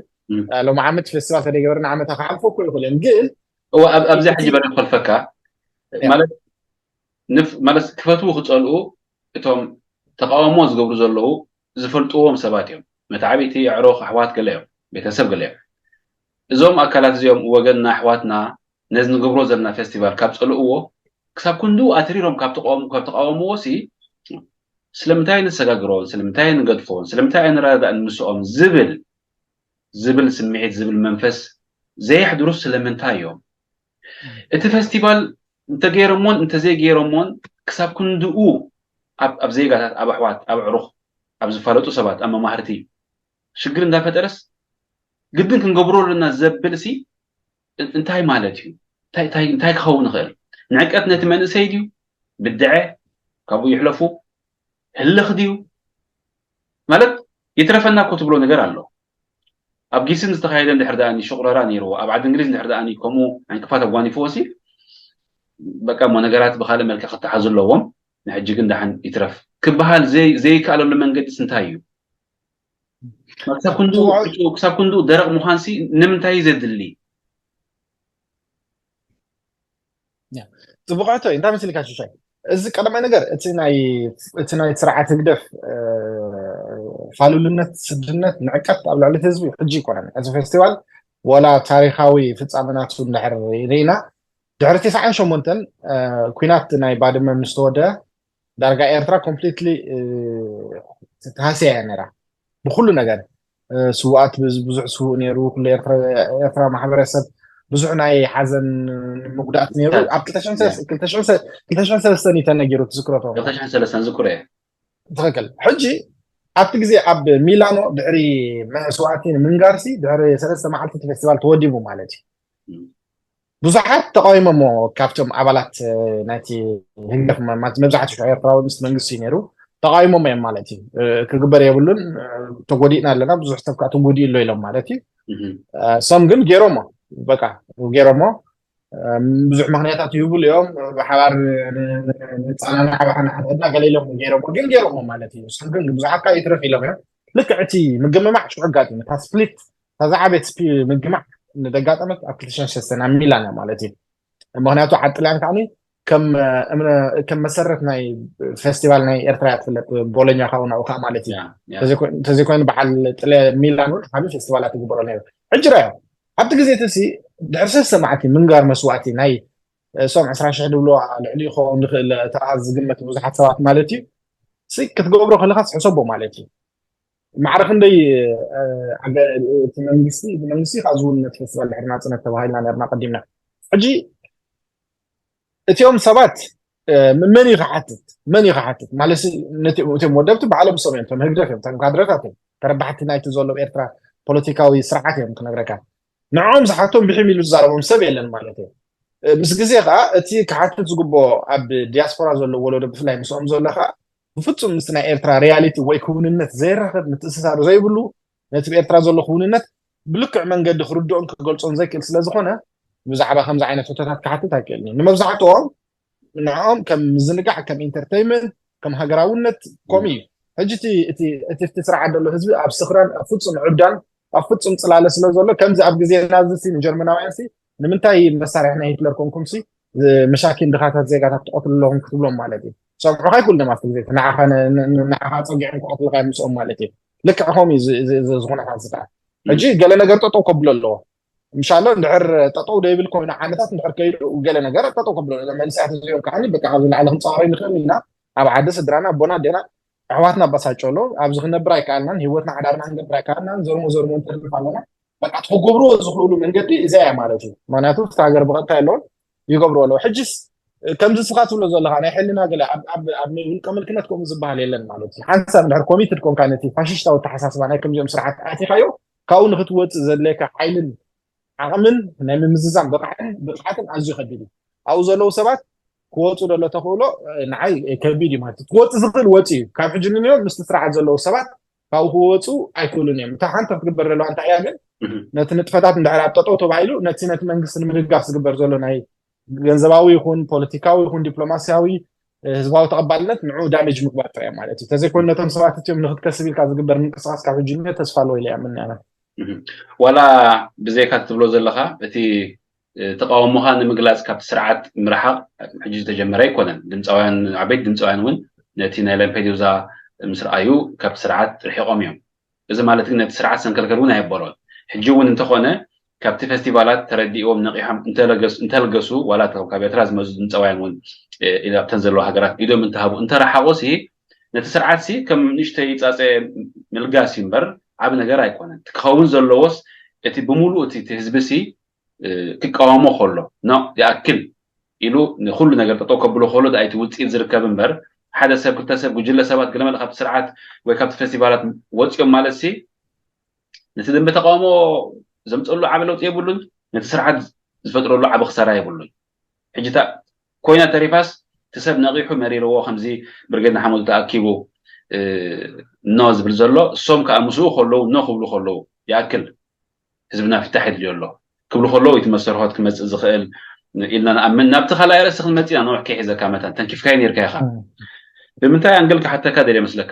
ሎሚ ዓመት ፌስቲቫል ተደይገበርና ዓመታ ክሓልፎ እኮ ይኽእል እዮም። ግን እወ ኣብ- ኣብዚ ሕጂ በሪ ክፈልፈካ ማለት ንፍ- ማለት ክፈትዉ ክፀልኡ እቶም ተቃውሞ ዝገብሩ ዘለዉ ዝፈልጥዎም ሰባት እዮም። መታዕቢቲ ኣዕሩኽ ኣሕዋት ገለ እዮም፣ ቤተሰብ ገለ እዮም። እዞም ኣካላት እዚኦም ወገንና ኣሕዋትና ነዚ ንገብሮ ዘለና ፌስቲቫል ካብ ፀልእዎ ክሳብ ክንድኡ ኣትሪሮም ካብ ተቃወሙ ካብ ተቃወምዎ ሲ ስለምንታይ ንሰጋግሮን ስለምንታይ ንገድፎን ስለምንታይ ኣይንረዳዳእን ምስኦም ዝብል ዝብል ስምዒት ዝብል መንፈስ ዘየሕድሩ ስለምንታይ እዮም? እቲ ፌስቲቫል እንተገይረሞን እንተዘይገይረሞን ክሳብ ክንድኡ ኣብ ኣብ ዜጋታት ኣብ ኣሕዋት ኣብ ኣዕሩኽ ኣብ ዝፋለጡ ሰባት ኣብ መማህርቲ ሽግር እንዳፈጠረስ ግድን ክንገብሮ ኣለና ዘብል ሲ እንታይ ማለት እዩ? እንታይ እንታይ እንታይ ክኸውን ይኽእል? ንዕቀት ነቲ መንእሰይ ድዩ? ብድዐ ካብኡ ይሕለፉ ህልኽ ድዩ? ማለት ይትረፈና እኮ ትብሎ ነገር ኣሎ። ኣብ ጊስን ዝተኻየደ እንድሕር ደኣ ሽቁረራ ነይርዎ ኣብ ዓዲ እንግሊዝ እንድሕር ደኣ ከምኡ ዕንቅፋት ኣጓኒፍዎ ሲ በቃ እሞ ነገራት ብካልእ መልክዕ ክተሓዙ ኣለዎም። ንሕጂ ግን ደሓን ይትረፍ ክበሃል ዘይ ዘይከኣለሉ መንገዲስ እንታይ እዩ? ክሳብ ክንዱ ክሳብ ክንዱ ደረቕ ምዃን ሲ ንምንታይ እዩ ዘድሊ? ፅቡቃቶ እንታይ መሲልካ ሽሻይ እዚ ቀዳማይ ነገር እቲ ናይ እቲ ናይ ስርዓት ህግደፍ ፋሉልነት ስድነት ንዕቀት ኣብ ልዕሊ ህዝቢ ሕጂ ይኮነን እዚ ፌስቲቫል ወላ ታሪካዊ ፍፃመናቱ እንድሕር ርኢና ድሕሪ ተስዓን ሸሞንተን ኩናት ናይ ባድመ ምስ ተወደ ዳርጋ ኤርትራ ኮምፕሊትሊ ተሃስያ እያ ነራ ብኩሉ ነገር ስውኣት ብዙሕ ስውእ ነይሩ ኩሉ ኤርትራ ማሕበረሰብ ብዙሕ ናይ ሓዘን ምጉዳእት ነይሩ ኣብ ክልተ ሽሕን ሰለስተን እዩ ተነጊሩ ትዝክረቶ ዝክረ ትክክል ሕጂ ኣብቲ ግዜ ኣብ ሚላኖ ድሕሪ መስዋእቲ ምንጋርሲ ድሕሪ ሰለስተ መዓልቲ እቲ ፌስቲቫል ተወዲቡ ማለት እዩ ብዙሓት ተቃዊሞሞ ካብቶም ኣባላት ናይቲ ህግደፍ መብዛሕትኡ ኤርትራዊ ምስ መንግስቲ ነይሩ ተቃዊሞሞ እዮም ማለት እዩ ክግበር የብሉን ተጎዲእና ኣለና ብዙሕ ሰብ ከዓ ተጎዲኡ ኣሎ ኢሎም ማለት እዩ some ግን ገይሮሞ በቃ ገይሮሞ ብዙሕ ምክንያታት ይህብሉ እዮም ብሓባር ንፃናና ሓባር ንሓድሕድና ገለ ኢሎም ገይሮሞ ግን ገይሮሞ ማለት እዩ some ግን ብዙሓት ከዓ ይትረፍ ኢሎም እዮም ልክዕ እቲ ምግምማዕ ሽዑ ኣጋጢሙ እታ split እታ ዝዓበየት ስፒ ምግማዕ ንደጋጠመት ኣብ ክልተ ሽሕን ሰለስተን ኣብ ሚላን እያ ማለት እዩ። ምክንያቱ ዓዲ ጥልያን ከዓኒ ከም ከም መሰረት ናይ ፌስቲቫል ናይ ኤርትራ እያ ትፍለጥ። ቦሎኛ ካብኡ ናብኡ ከዓ ማለት እዩ። ተዘይኮይኑ በዓል ጥለ ሚላን እውን ዓብዪ ፌስቲቫላት ይግበሮ ነይሩ። ሕጂ ራዮ ኣብቲ ግዜ እቲ ድሕሪ ሰለስተ መዓልቲ ምንጋር መስዋእቲ ናይ እሶም ዕስራ ሽሕ ድብሎ ልዕሊ ይኸውን ዝኽእል እቲ ዝግመት ብዙሓት ሰባት ማለት እዩ ክትገብሮ ከለካ ሕሰቦ ማለት እዩ። ማዕረ ክንደይ እቲ መንግስቲ እቲ መንግስቲ ካብ ዝውነት ፌስቲቫል ድሕሪ ናፅነት ተባሂልና ነርና ቀዲምና። ሕጂ እቲኦም ሰባት መን እዩ ክሓትት መን እዩ ክሓትት ማለት እቲኦም ወደብቲ ባዕሎም ሰም እዮም ቶም ህግደፍ እዮም ቶም ካድረታት እዮም ተረባሕቲ ናይቲ ዘሎ ኤርትራ ፖለቲካዊ ስርዓት እዮም ክነግረካ። ንዕኦም ዝሓቶም ብሒም ኢሉ ዝዛረቦም ሰብ የለን ማለት እዩ። ምስ ግዜ ከዓ እቲ ክሓትት ዝግብኦ ኣብ ዲያስፖራ ዘሎ ወለዶ ብፍላይ ምስኦም ዘሎ ከዓ ብፍፁም ምስ ናይ ኤርትራ ሪያሊቲ ወይ ክውንነት ዘይራኸብ ምትእስሳር ዘይብሉ ነቲ ብኤርትራ ዘሎ ክውንነት ብልክዕ መንገዲ ክርድኦን ክገልፆን ዘይክእል ስለዝኾነ ብዛዕባ ከምዚ ዓይነት ሕቶታት ክሓትት ኣይክእልን እዩ። ንመብዛሕትኦም ንዕኦም ከም ምዝንጋዕ ከም ኢንተርቴይንመንት ከም ሃገራውነት ከምኡ እዩ። ሕጂ እቲ እቲ ስርዓት ዘሎ ህዝቢ ኣብ ስኽራን ኣብ ፍፁም ዕብዳን ኣብ ፍፁም ፅላለ ስለ ዘሎ ከምዚ ኣብ ግዜና እዚ ንጀርመናውያን ንምንታይ መሳርሒ ናይ ሂትለር ኮንኩም ሲ መሻኪን ድኻታት ዜጋታት ትቐትሉ ኣለኹም ክትብሎም ማለት እዩ። ሰምዑኻ ይክእሉ ዮም ኣብቲ ግዜ ንዓኻ ጸጊዖም ክቐትልካ ምስኦም ማለት እዩ። ልክዕ ከምኡ እዩ እዚ ኩነታት ዝከዓ። ሕጂ ገለ ነገር ጠጠው ከብሎ ኣለዎ። ምሻሎ እንድሕር ጠጠው ደይብል ኮይኑ ዓመታት እንድሕር ከይዱ ገለ ነገር ጠጠው ከብሎ ኣለዎ። መንእሰያት እዚኦም ከዓ በቃ ካብዚ ንላዕሊ ክንፃወር ንክእል ኢና። ኣብ ዓዲ ስድራና ኣቦና ኣዴና ኣሕዋትና ኣባሳጨሎ ኣብዚ ክነብር ኣይከኣልናን። ህይወትና ሓዳርና ክንገብር ኣይከኣልናን። ዘርሞ ዘርሞ እንተርፍ ኣለና በቃ ክገብርዎ ዝኽእሉ መንገዲ እዚኣ እያ ማለት እዩ። ምክንያቱ እቲ ሃገር ብቐጥታ የለውን ይገብርዎ ኣለዉ። ሕጅስ ከምዚ ስኻ ትብሎ ዘለኻ ናይ ሕልና ገለ ኣብ ውልቀ ምልክነት ከምኡ ዝበሃል የለን ማለት እዩ። ሓንሳብ እንድሕር ኮሚትድ ኮንካ ነቲ ፋሽሽታዊ ኣተሓሳስባ ናይ ከምዚኦም ስርዓት ኣቲኻዮ ካብኡ ንክትወፅእ ዘድለየካ ሓይልን ዓቕምን ናይ ምምዝዛን ብቕዓትን ብቕዓትን ኣዝዩ ከቢድ እዩ። ኣብኡ ዘለዉ ሰባት ክወፁ ደሎ ተኽእሎ ንዓይ ከቢድ እዩ ማለት እዩ። ክወፅ ዝኽእል ወፂ እዩ። ካብ ሕጂ ንንዮም ምስቲ ስርዓት ዘለዉ ሰባት ካብኡ ክወፁ ኣይክእሉን እዮም። እታ ሓንቲ ክትግበር ዘለዋ እንታይ እያ ግን ነቲ ንጥፈታት እንድሕር ኣብ ጠጠው ተባሂሉ ነቲ ነቲ መንግስቲ ንምድጋፍ ዝግበር ዘሎ ናይ ገንዘባዊ ይኹን ፖለቲካዊ ይኹን ዲፕሎማሲያዊ ህዝባዊ ተቐባልነት ንዑ ዳሜጅ ምግባር ጥራይ ማለት እዩ። ተዘይኮይኑ ነቶም ሰባት እቲኦም ንክትከስብ ኢልካ ዝግበር ምንቅስቃስ ካብ ሕጂ ንዮ ተስፋ ኣለዎ ኢለ እያ ምንያና። ዋላ ብዘይካ ትብሎ ዘለካ እቲ ተቃውሞካ ንምግላፅ ካብቲ ስርዓት ምርሓቅ ሕጂ ዝተጀመረ ኣይኮነን። ድምፃውያን ዓበይቲ ድምፃውያን እውን ነቲ ናይ ላምፔዱዛ ምስ ረኣዩ ካብቲ ስርዓት ርሒቆም እዮም። እዚ ማለት ግን ነቲ ስርዓት ሰንከልከል እውን ኣየበሎን። ሕጂ እውን እንተኾነ ካብቲ ፌስቲቫላት ተረዲእዎም ነቂሖም እንተለገሱ ዋላ ካብ ኤርትራ ዝመፁ ድምፃውያን እውን ኣብተን ዘለዋ ሃገራት ኢዶም እንተሃቡ እንተረሓቆ ሲ ነቲ ስርዓት ሲ ከም ንእሽተይ ፃፀ ምልጋስ እዩ እምበር ዓብ ነገር ኣይኮነን። ክኸውን ዘለዎስ እቲ ብምሉእ እቲ ህዝቢ ሲ ክቃወሞ ከሎ ኖ ይኣክል ኢሉ ንኩሉ ነገር ጠጠው ከብሎ ከሎ እቲ ውፅኢት ዝርከብ እምበር ሓደ ሰብ ክልተ ሰብ ጉጅለ ሰባት ገለመለ ካብቲ ስርዓት ወይ ካብቲ ፌስቲቫላት ወፂኦም ማለት ሲ ነቲ ደንበ ተቃውሞ ዘምፀሉ ዓብ ለውጢ የብሉን። ነቲ ስርዓት ዝፈጥረሉ ዓብ ክሳራ የብሉን። ሕጂ ኮይና ተሪፋስ እቲ ሰብ ነቂሑ መሪርዎ ከምዚ ብርጌድ ንሓመዱ ተኣኪቡ ኖ ዝብል ዘሎ እሶም ከዓ ምስኡ ከለዉ ኖ ክብሉ ከለዉ ይኣክል ህዝብና ፍታሕ የድልዮ ኣሎ ክብሉ ከለዉ እቲ መሰርሖት ክመፅእ ዝኽእል ኢልና ንኣምን። ናብቲ ካልኣይ ርእሲ ክንመፅእ ኢና። ነውሕ ከይሒዘካ መታን ተንኪፍካዮ ነይርካ ኢኻ። ብምንታይ ኣንግል ክሓተካ ደልየ መስለካ?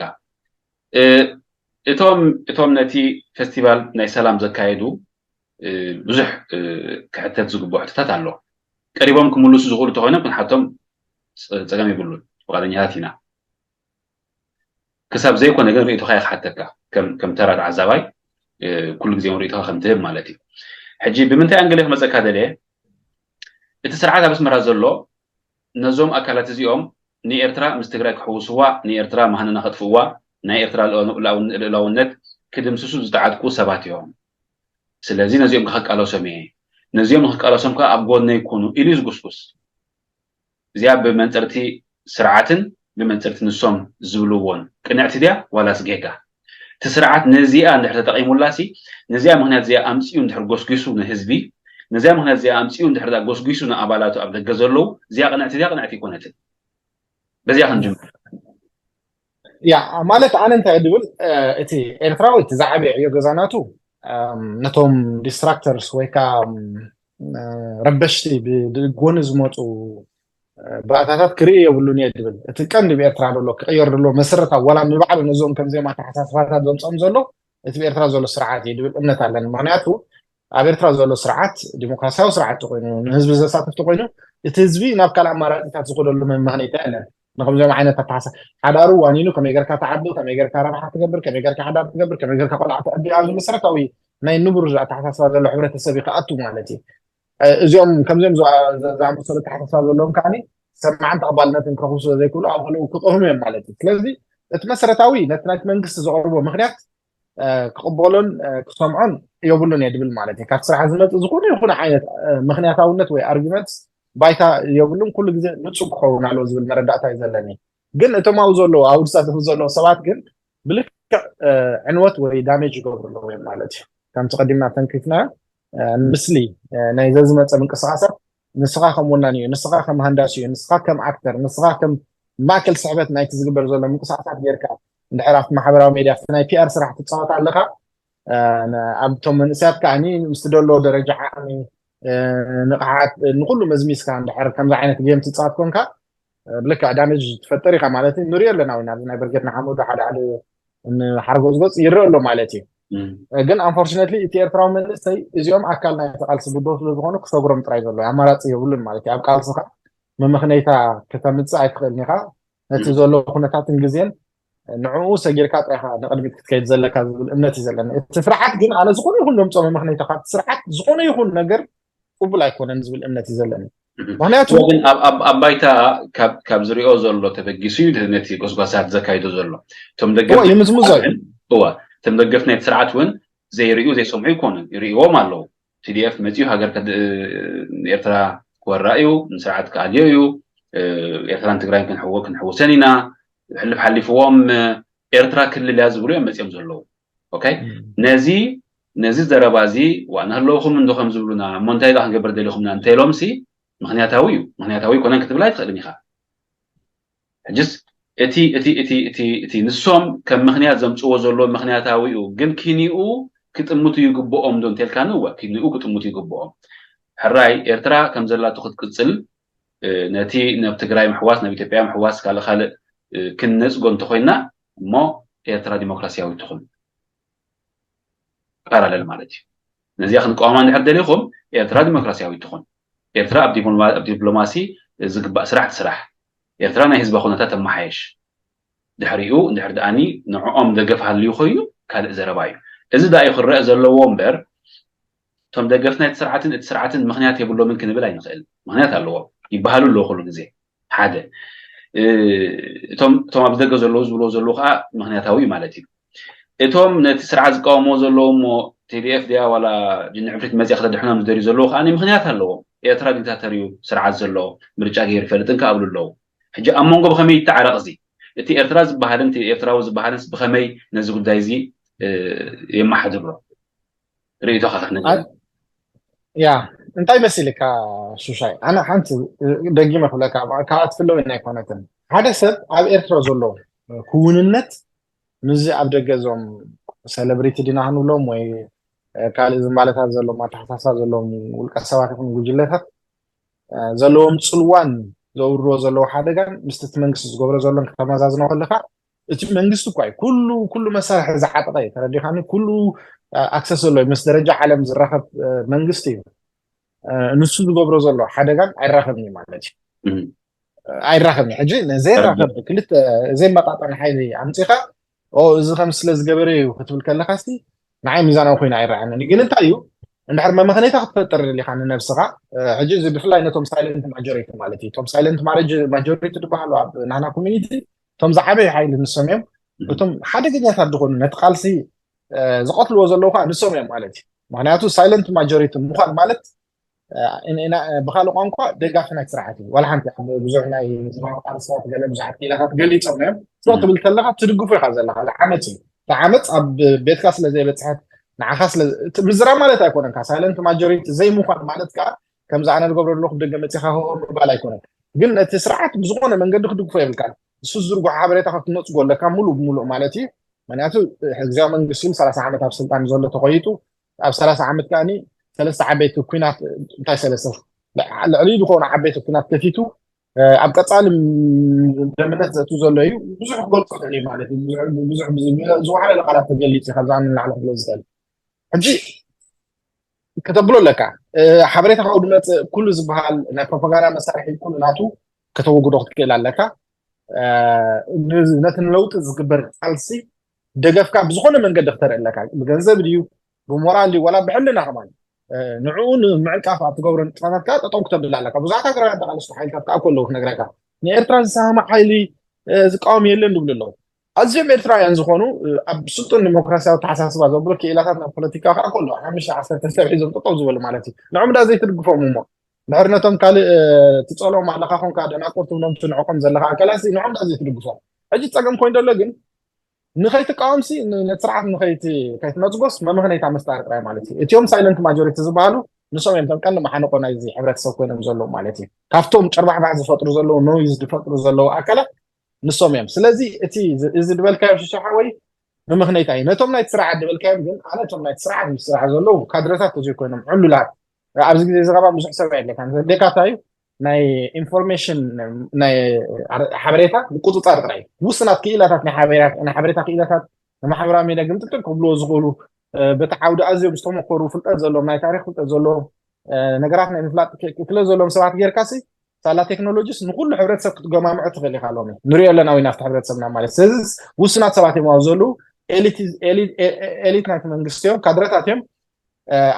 እቶም እቶም ነቲ ፌስቲቫል ናይ ሰላም ዘካየዱ ብዙሕ ክሕተት ዝግብኦ ሕቶታት ኣሎ። ቀሪቦም ክምልሱ ዝኽእሉ ተኮይኖም ክንሓቶም ፀገም የብሉን፣ ፍቃደኛታት ኢና። ክሳብ ዘይኮነ ግን ርእይቶኻ እየ ክሓተካ ከም ተራ ተዓዛባይ ኩሉ ግዜ ርእይቶኻ ከም ትህብ ማለት እዩ። ሕጂ ብምንታይ ኣንግል ክመፀካ ደልየ እቲ ስርዓት ኣብ ኣስመራ ዘሎ ነዞም ኣካላት እዚኦም ንኤርትራ ምስ ትግራይ ክሕውስዋ ንኤርትራ ማህንና ከጥፍእዋ ናይ ኤርትራ ልእላውነት ክድምስሱ ዝጠዓጥቁ ሰባት እዮም። ስለዚ ነዚኦም ክቃለሶም እየ ነዚኦም ንክቃለሶም ከዓ ኣብ ጎነይ ኩኑ ኢሉ ዝጉስጉስ እዚኣ ብመንፅርቲ ስርዓትን ብመንፅርቲ ንሶም ዝብልዎን ቅንዕቲ ድያ ዋላስ ጌጋ? እቲ ስርዓት ነዚኣ እንድሕር ተጠቒሙላ ሲ ነዚኣ ምክንያት እዚኣ ኣምፅኡ እንድሕር ጎስጒሱ ንህዝቢ ነዚኣ ምክንያት እዚኣ ኣምፅኡ እንድሕር ጎስጒሱ ንኣባላቱ ኣብ ደገ ዘለዉ እዚኣ ቅንዕቲ እዚኣ ቅንዕቲ ኣይኮነትን። በዚኣ ክንጅምር። ያ ማለት ኣነ እንታይ ድብል እቲ ኤርትራዊ እቲ ዝዓበየ ዕዮ ገዛናቱ ነቶም ዲስትራክተርስ ወይ ከዓ ረበሽቲ ብጎኒ ዝመፁ ባእታታት ክርኢ የብሉን እየ ድብል። እቲ ቀንዲ ብኤርትራ ዘሎ ክቅየር ዘሎ መሰረታዊ ዋላ ንባዕሉ ነዞም ከምዚኦም ኣተሓሳስባታት ዘምፀኦም ዘሎ እቲ ብኤርትራ ዘሎ ስርዓት እዩ ድብል እምነት ኣለኒ። ምክንያቱ ኣብ ኤርትራ ዘሎ ስርዓት ዲሞክራሲያዊ ስርዓት ተኮይኑ፣ ንህዝቢ ዘሳተፍ ተኮይኑ፣ እቲ ህዝቢ ናብ ካልእ ኣማራፂታት ዝኮደሉ መመክነይታ የለን። ንከምዚኦም ዓይነት ኣተሓሳ ሓዳሩ ዋኒኑ ከመይ ገርካ ተዓቢ፣ ከመይ ገርካ ረብሓ ትገብር፣ ከመይ ገርካ ሓዳር ትገብር፣ ከመይ ገርካ ቆልዓ ተዕቢ ኣብዚ መሰረታዊ ናይ ንቡር ኣተሓሳስባ ዘሎ ሕብረተሰብ ይክኣቱ ማለት እዩ። እዚኦም ከምዚኦም ዝኣመሰሉ ኣተሓሳስባ ዘለዎም ከዓኒ ሰማዕን ተቐባልነትን ክረኽቡ ስለ ዘይክእሉ ኣብ ከልኡ ክጠፍሙ እዮም ማለት እዩ። ስለዚ እቲ መሰረታዊ ነቲ ናይቲ መንግስቲ ዘቕርቦ ምክንያት ክቕበሎን ክሰምዖን የብሉን እየ ድብል ማለት እዩ። ካብ ስራሕ ዝመፅእ ዝኾነ ይኹን ዓይነት ምክንያታውነት ወይ ኣርጊመንት ባይታ የብሉን። ኩሉ ግዜ ንፁግ ክኸውን ኣለዎ ዝብል መረዳእታ እዩ ዘለኒ። ግን እቶም ኣብኡ ዘለዉ ኣብ ውድሳት ዘለዉ ሰባት ግን ብልክዕ ዕንወት ወይ ዳሜጅ ይገብሩ ኣለዉ እዮም ማለት እዩ። ከምቲ ቀዲምና ተንኪፍናዮ፣ ምስ ናይ ዘዝመፀ ምንቅስቃሳት ንስኻ ከም ወናኒ እዩ፣ ንስኻ ከም ሃንዳሲ እዩ፣ ንስኻ ከም ኣክተር፣ ንስኻ ከም ማእከል ስሕበት ናይቲ ዝግበር ዘሎ ምንቅስቃሳት ጌርካ እንድሕር ኣብቲ ማሕበራዊ ሜድያ ናይ ፒኣር ስራሕ ትፃወት ኣለኻ። ኣብቶም መንእሰያት ከዓኒ ምስቲ ደሎ ደረጃ ዓቕሚ፣ ንቕሓት፣ ንኩሉ መዝሚዝካ እንድሕር ከምዚ ዓይነት ጌም ትፃወት ኮንካ ብልክዕ ዳሜጅ ትፈጥር ኢኻ ማለት እዩ። ንሪኦ ኣለና እውን ኣብዚ ናይ ብርጌድ ንሓመዱ ሓደ ሓደ ሓርጎፅጎፅ ይረአ ኣሎ ማለት እዩ። ግን ኣንፎርችነትሊ እቲ ኤርትራዊ መንእሰይ እዚኦም ኣካል ናይ ተቃልሲ ብዶ ስለዝኾኑ ክሰግሮም ጥራይ ዘሎ ኣማራፂ የብሉን ማለት እዩ። ኣብ ቃልስኻ መመኽነይታ ከተምፅእ ኣይትኽእልን ኢኻ። ነቲ ዘሎ ኩነታትን ግዜን ንዕኡ ሰጊርካ ጥራይኻ ንቕድሚት ክትከይድ ዘለካ ዝብል እምነት እዩ ዘለኒ። እቲ ስርዓት ግን ኣነ ዝኾነ ይኹን ዘምፅኦ መመኽነይታ ካብቲ ስርዓት ዝኾነ ይኹን ነገር ቅቡል ኣይኮነን ዝብል እምነት እዩ ዘለኒ። ምክንያቱ ግን ኣብ ባይታ ካብ ዝሪኦ ዘሎ ተበጊሱ እዩ ነቲ ጎስጓሳት ዘካይዶ ዘሎ። እቶም ደገፍ ይምዝምዞ እዩ። እዋ እቶም ደገፍ ናይቲ ስርዓት እውን ዘይርእዩ ዘይሰምዑ ይኮኑን፣ ይርእዎም ኣለዉ። ቲዲኤፍ መፅኡ ሃገር ኤርትራ ክወራ እዩ፣ ንስርዓት ክኣልዮ እዩ፣ ኤርትራን ትግራይን ክንሕወ ክንሕውሰን ኢና፣ ሕልፍ ሓሊፍዎም ኤርትራ ክልል እያ ዝብሉ እዮም መፅኦም ዘለዉ። ኦኬ ነዚ ነዚ ዘረባ እዚ ዋ እናሃለውኹም እንዶ ከም ዝብሉና እሞ እንታይ ዳ ክንገብር ደሊኹምና እንተኢሎም ሲ ምክንያታዊ እዩ። ምክንያታዊ ይኮነን ክትብል ኣይትኽእልን ኢኻ። ሕጅስ እቲ እቲ እቲ እቲ እቲ ንሶም ከም ምክንያት ዘምፅዎ ዘለዎ ምክንያታዊ እዩ፣ ግን ኪኒኡ ክጥምቱ ይግብኦም ዶ እንተልካኒ እወ ኪኒኡ ክጥምቱ ይግብኦም። ሕራይ ኤርትራ ከም ዘላቶ ክትቅፅል ነቲ ናብ ትግራይ ምሕዋስ ናብ ኢትዮጵያ ምሕዋስ ካልእ ካልእ ክንነፅጎ እንተኮይና እሞ ኤርትራ ዲሞክራሲያዊት ትኹን ፓራለል ማለት እዩ። ነዚኣ ክንቃወማ እንድሕር ደሊኹም ኤርትራ ዲሞክራሲያዊት ትኹን፣ ኤርትራ ኣብ ዲፕሎማሲ ዝግባእ ስራሕ ትስራሕ፣ ኤርትራ ናይ ህዝባ ኩነታት ተመሓየሽ። ድሕሪኡ እንድሕር ደኣኒ ንዕኦም ደገፍ ሃልዩ ኮይኑ ካልእ ዘረባ እዩ። እዚ ዳኣ እዩ ክረአ ዘለዎ እምበር እቶም ደገፍቲ ናይቲ ስርዓትን እቲ ስርዓትን ምክንያት የብሎምን ክንብል ኣይንኽእል። ምክንያት ኣለዎም ይበሃሉ ኣለዉ ኩሉ ግዜ። ሓደ እቶም ኣብዚ ደገ ዘለዉ ዝብልዎ ዘለዉ ከዓ ምክንያታዊ እዩ ማለት እዩ። እቶም ነቲ ስርዓት ዝቃወምዎ ዘለዉ እሞ ቲዲኤፍ ድያ ዋላ ጅኒ ዕፍሪት መፅያ ከተድሕኖም ዝደልዩ ዘለዉ ከዓ ምክንያት ኣለዎም። ኤርትራ ዲክታተር እዩ ስርዓት ዘሎ፣ ምርጫ ገይሩ ይፈልጥን ክኣብሉ ኣለዉ። ሕጂ ኣብ መንጎ ብኸመይ ይተዓረቕ እዚ እቲ ኤርትራ ዝበሃልን እቲ ኤርትራዊ ዝበሃልን ብኸመይ ነዚ ጉዳይ እዚ የመሓድሮ? ርእይቶኻ ክትነግረኒ። ያ እንታይ መሲልካ ሹሻይ? ኣነ ሓንቲ ደጊመ ክብለካ ካብ ኣትፍለው ኣይኮነትን። ሓደ ሰብ ኣብ ኤርትራ ዘሎ ክውንነት ምስዚ ኣብ ደገ እዞም ሴሌብሪቲ ዲና ክንብሎም ወይ ካልእ ዝምባለታት ዘለዎም ኣተሓሳስባ ዘለዎም ውልቀ ሰባት ይኹን ጉጅለታት ዘለዎም ፅልዋን ዘውርድዎ ዘለዉ ሓደጋን ምስቲ እቲ መንግስቲ ዝገብሮ ዘሎን ከተመዛዝኖ ከለካ እቲ መንግስቲ እኳ እዩ ኩሉ ኩሉ መሳርሒ ዝዓጠቐ እዩ። ተረዲኻኒ? ኩሉ ኣክሰስ ዘሎ እዩ። ምስ ደረጃ ዓለም ዝራኸብ መንግስቲ እዩ። ንሱ ዝገብሮ ዘሎ ሓደጋን ኣይራኸብን እዩ ማለት እዩ። ኣይራኸብን እዩ። ሕጂ ዘይራኸብ ክልተ ዘይመጣጠን ሓይሊ ኣምፂኻ እዚ ከም ስለ ዝገበረ እዩ ክትብል ከለካ ሲ ንዓይ ሚዛናዊ ኮይኑ ኣይረኣንን። ግን እንታይ እዩ እንድሕር መመኽነይታ ክትፈጥር ደሊኻ ንነብስኻ ሕጂ እዚ ብፍላይ ነቶም ሳይለንት ማጆሪቲ ማለት እዩ። እቶም ሳይለንት ማጆሪቲ ዝበሃሉ ኣብ ናህና ኮሚኒቲ እቶም ዝዓበዩ ሓይሊ ንሶም እዮም። እቶም ሓደገኛታት ዝኾኑ ነቲ ቃልሲ ዝቐትልዎ ዘለዉ ከዓ ንሶም እዮም ማለት እዩ። ምክንያቱ ሳይለንት ማጆሪቲ ምዃን ማለት ብካልእ ቋንቋ ደጋፊ ናይ ስርዓት እዩ። ዋላ ሓንቲ ብዙሕ ናይ ቃልስታት ገለ ብዙሓት ክኢላታት ገሊፆም እዮም። ስቕ ትብል ከለካ ትድግፎ ኢካ ዘለካ። ዓመፅ እዩ። ዓመፅ ኣብ ቤትካ ስለ ዘይበፅሐት ንዓኻ ስለ ምዝራብ ማለት ኣይኮነን። ሳይለንት ማጆሪቲ ዘይምዃን ማለት ከዓ ከምዚ ኣነ ዝገብሮ ኣለኩ ደገ መፂኻ ምባል ኣይኮነን። ግን ነቲ ስርዓት ብዝኾነ መንገዲ ክድግፎ የብልካ። እሱ ዝርጉሕ ሓበሬታ ክትነፅጎ ኣለካ ሙሉእ ብሙሉእ ማለት እዩ። ምክንያቱ ግዝያዊ መንግስቲ ሰላሳ ዓመት ኣብ ስልጣን ዘሎ ተቆይጡ ኣብ ሰላሳ ዓመት ከዓኒ ሰለስተ ዓበይቲ ኩናት እንታይ ሰለስተ ልዕሊ ዝኾኑ ዓበይቲ ኩናት ከፊቱ ኣብ ቀፃሊ ደምነት ዘእቱ ዘሎ እዩ። ብዙሕ ክገልፆ ክእል ማለት እዩ። ብዙሕ ዝወሓለ ቃላት ተገሊፅ ካብዛ ንላዕሊ ክብሎ ዝኽእል። ሕጂ ከተብሎ ኣለካ። ሓበሬታ ካብኡ ዝመፅእ ኩሉ ዝበሃል ናይ ፕሮፓጋንዳ መሳርሒ ኩሉ ናቱ ከተወግዶ ክትክእል ኣለካ። ነቲ ንለውጢ ዝግበር ቃልሲ ደገፍካ ብዝኾነ መንገዲ ክተርኢ ኣለካ። ብገንዘብ ድዩ፣ ብሞራል ድዩ፣ ዋላ ብሕልና ከማን ንዕኡ ንምዕንቃፍ ኣብ ትገብሮ ንጥፈታትካ ጠጠው ክተብላ ኣለካ። ብዙሓት ሃገራት ደቂ ኣንስትዮ ሓይልታት ከዓ ከለዉ ክነግረካ፣ ንኤርትራ ዝሰማማዕ ሓይሊ ዝቃወም የለን ዝብሉ ኣለዉ። ኣዝዮም ኤርትራውያን ዝኾኑ ኣብ ስልጡን ዲሞክራሲያዊ ተሓሳስባ ዘብሎ ክኢላታት ናይ ፖለቲካ ከዓ ከሎ ሓሙሽተ ዓሰርተ ሰብ ሒዞም ጠጠው ዝበሉ ማለት እዩ። ንዕም ዳ ዘይትድግፎም እሞ ድሕርነቶም ካልእ ትጸልኦም ኣለካ ኮንካ ደናቁር ትብሎም ትንዕቆም ዘለካ ኣካላት ንዕም ዳ ዘይትድግፎም። ሕጂ ጸገም ኮይኑ ዘሎ ግን ንኸይትቃወምሲ ነቲ ስርዓት ንኸይትነጽጎስ መምኽነይታ መስጣር ጥራይ ማለት እዩ። እቲኦም ሳይለንት ማጆሪቲ ዝበሃሉ ንሶም እዮም ቶም ቀንዲ መሓንቆ ናይዚ ሕብረተሰብ ኮይኖም ዘለዉ ማለት እዩ። ካብቶም ጨርባሕባሕ ዝፈጥሩ ዘለዉ ኖይዝ ዝፈጥሩ ዘለዉ ኣካላት ንሶም እዮም። ስለዚ እቲ እዚ ዝበልካዮ ሽሻ ሓወይ መምኽነይታ እዩ። ነቶም ናይቲ ስርዓት ዝበልካዮም ግን ኣነ እቶም ናይቲ ስርዓት ምስ ስራሕ ዘለዉ ካድረታት ተዘይኮይኖም ዕሉላት ኣብዚ ግዜ እዚ ኸባ ብዙሕ ሰብ የለካን ዘድልየካ እንታይ እዩ ናይ ኢንፎርሜሽን ናይ ሓበሬታ ምቁፅፃር ጥራይ ውስናት ክኢላታት ናይ ሓበሬታ ክኢላታት ንማሕበራዊ ሜድያ ግምጥልጥል ክብልዎ ዝኽእሉ በቲ ዓውዲ ኣዝዮም ዝተመኮሩ ፍልጠት ዘለዎም ናይ ታሪክ ፍልጠት ዘለዎም ነገራት ናይ ምፍላጥ ክእለት ዘለዎም ሰባት ጌርካሲ ሳላ ቴክኖሎጂስ ንኩሉ ሕብረተሰብ ክትገማምዖ ትኽእል ኢኻ ሎሚ ንሪኦ ኣለና ወይ ናብቲ ሕብረተሰብና ማለት ስለዚ ውስናት ሰባት እዮም ኣብ ዘለዉ ኤሊት ናይቲ መንግስቲ እዮም ካድረታት እዮም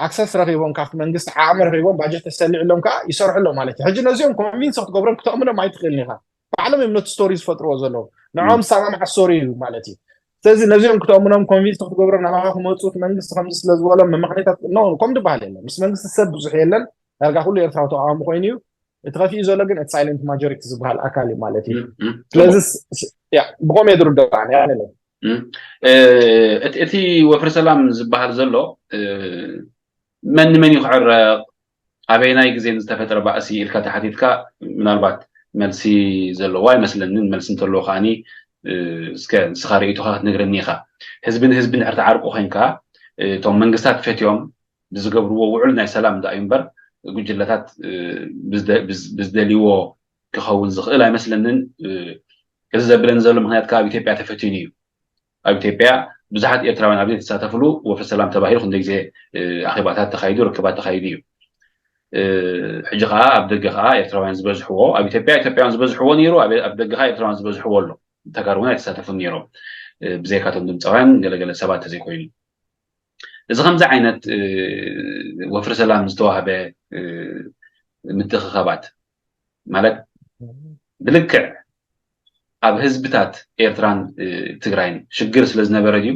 ኣክሰስ ረኺቦም ካብቲ መንግስቲ ዓቕሚ ረኺቦም ባጀት ተሰሊዕሎም ከዓ ይሰርሑ ኣለዉ ማለት እዩ ሕጂ ነዚኦም ኮንቪንስ ክትገብሮም ክተእምኖም ኣይትኽእልን ኢኻ ባዕሎም እዮም ነቲ ስቶሪ ዝፈጥርዎ ዘለዉ ንዕኦም ዝሰማማዕ ስቶሪ እዩ ማለት እዩ ስለዚ ነዚኦም ክተእምኖም ኮንቪንስ ክትገብሮም ናባኻ ክመፁ እቲ መንግስቲ ከምዚ ስለ ዝበሎም መመኽነታት ኖ ከም ዝበሃል የለን ምስ መንግስቲ ሰብ ብዙሕ የለን ዳርጋ ኩሉ ኤርትራዊ ተቃዋሚ ኮይኑ እዩ እቲ ከፊኡ ዘሎ ግን እቲ ሳይለንት ማጆሪቲ ዝበሃል ኣካል እዩ ማለት እዩ ስለዚ ብቆም የድርዶ እቲ ወፍሪ ሰላም ዝበሃል ዘሎ መን ንመን እዩ ክዕረቕ ኣበየናይ ግዜ ዝተፈጠረ ባእሲ ኢልካ ተሓቲትካ ምናልባት መልሲ ዘለዎ ኣይመስለንን መልሲ እንተለዎ ከዓኒ እስከ ንስኻ ርእይቶኻ ክትነግረኒ ኢኻ ህዝቢ ንህዝቢ እንድሕር ተዓርቁ ኮይንካ እቶም መንግስታት ፈትዮም ብዝገብርዎ ውዕል ናይ ሰላም ዳ እዩ እምበር ጉጅለታት ብዝደልይዎ ክኸውን ዝኽእል ኣይመስለንን እዚ ዘብለኒ ዘሎ ምክንያት ካብ ኢትዮጵያ ተፈቲኑ እዩ ኣብ ኢትዮጵያ ብዙሓት ኤርትራውያን ኣብ ዘይተሳተፍሉ ወፍሪ ሰላም ተባሂሉ ክንደ ግዜ ኣኼባታት ተኻይዱ ርክባት ተኻይዱ እዩ ሕጂ ከዓ ኣብ ደገ ከዓ ኤርትራውያን ዝበዝሕዎ ኣብ ኢትዮጵያ ኢትዮጵያውያን ዝበዝሕዎ ነይሩ ኣብ ደገ ከዓ ኤርትራውያን ዝበዝሕዎ ኣሎ ተጋሩ እውን ኣይተሳተፉን ነይሮም ብዘይካቶም ድምፃውያን ገለገለ ሰባት ተዘይኮይኑ እዚ ከምዚ ዓይነት ወፍሪ ሰላም ዝተዋህበ ምትእኽኻባት ማለት ብልክዕ ኣብ ህዝብታት ኤርትራን ትግራይን ሽግር ስለ ዝነበረ ድዩ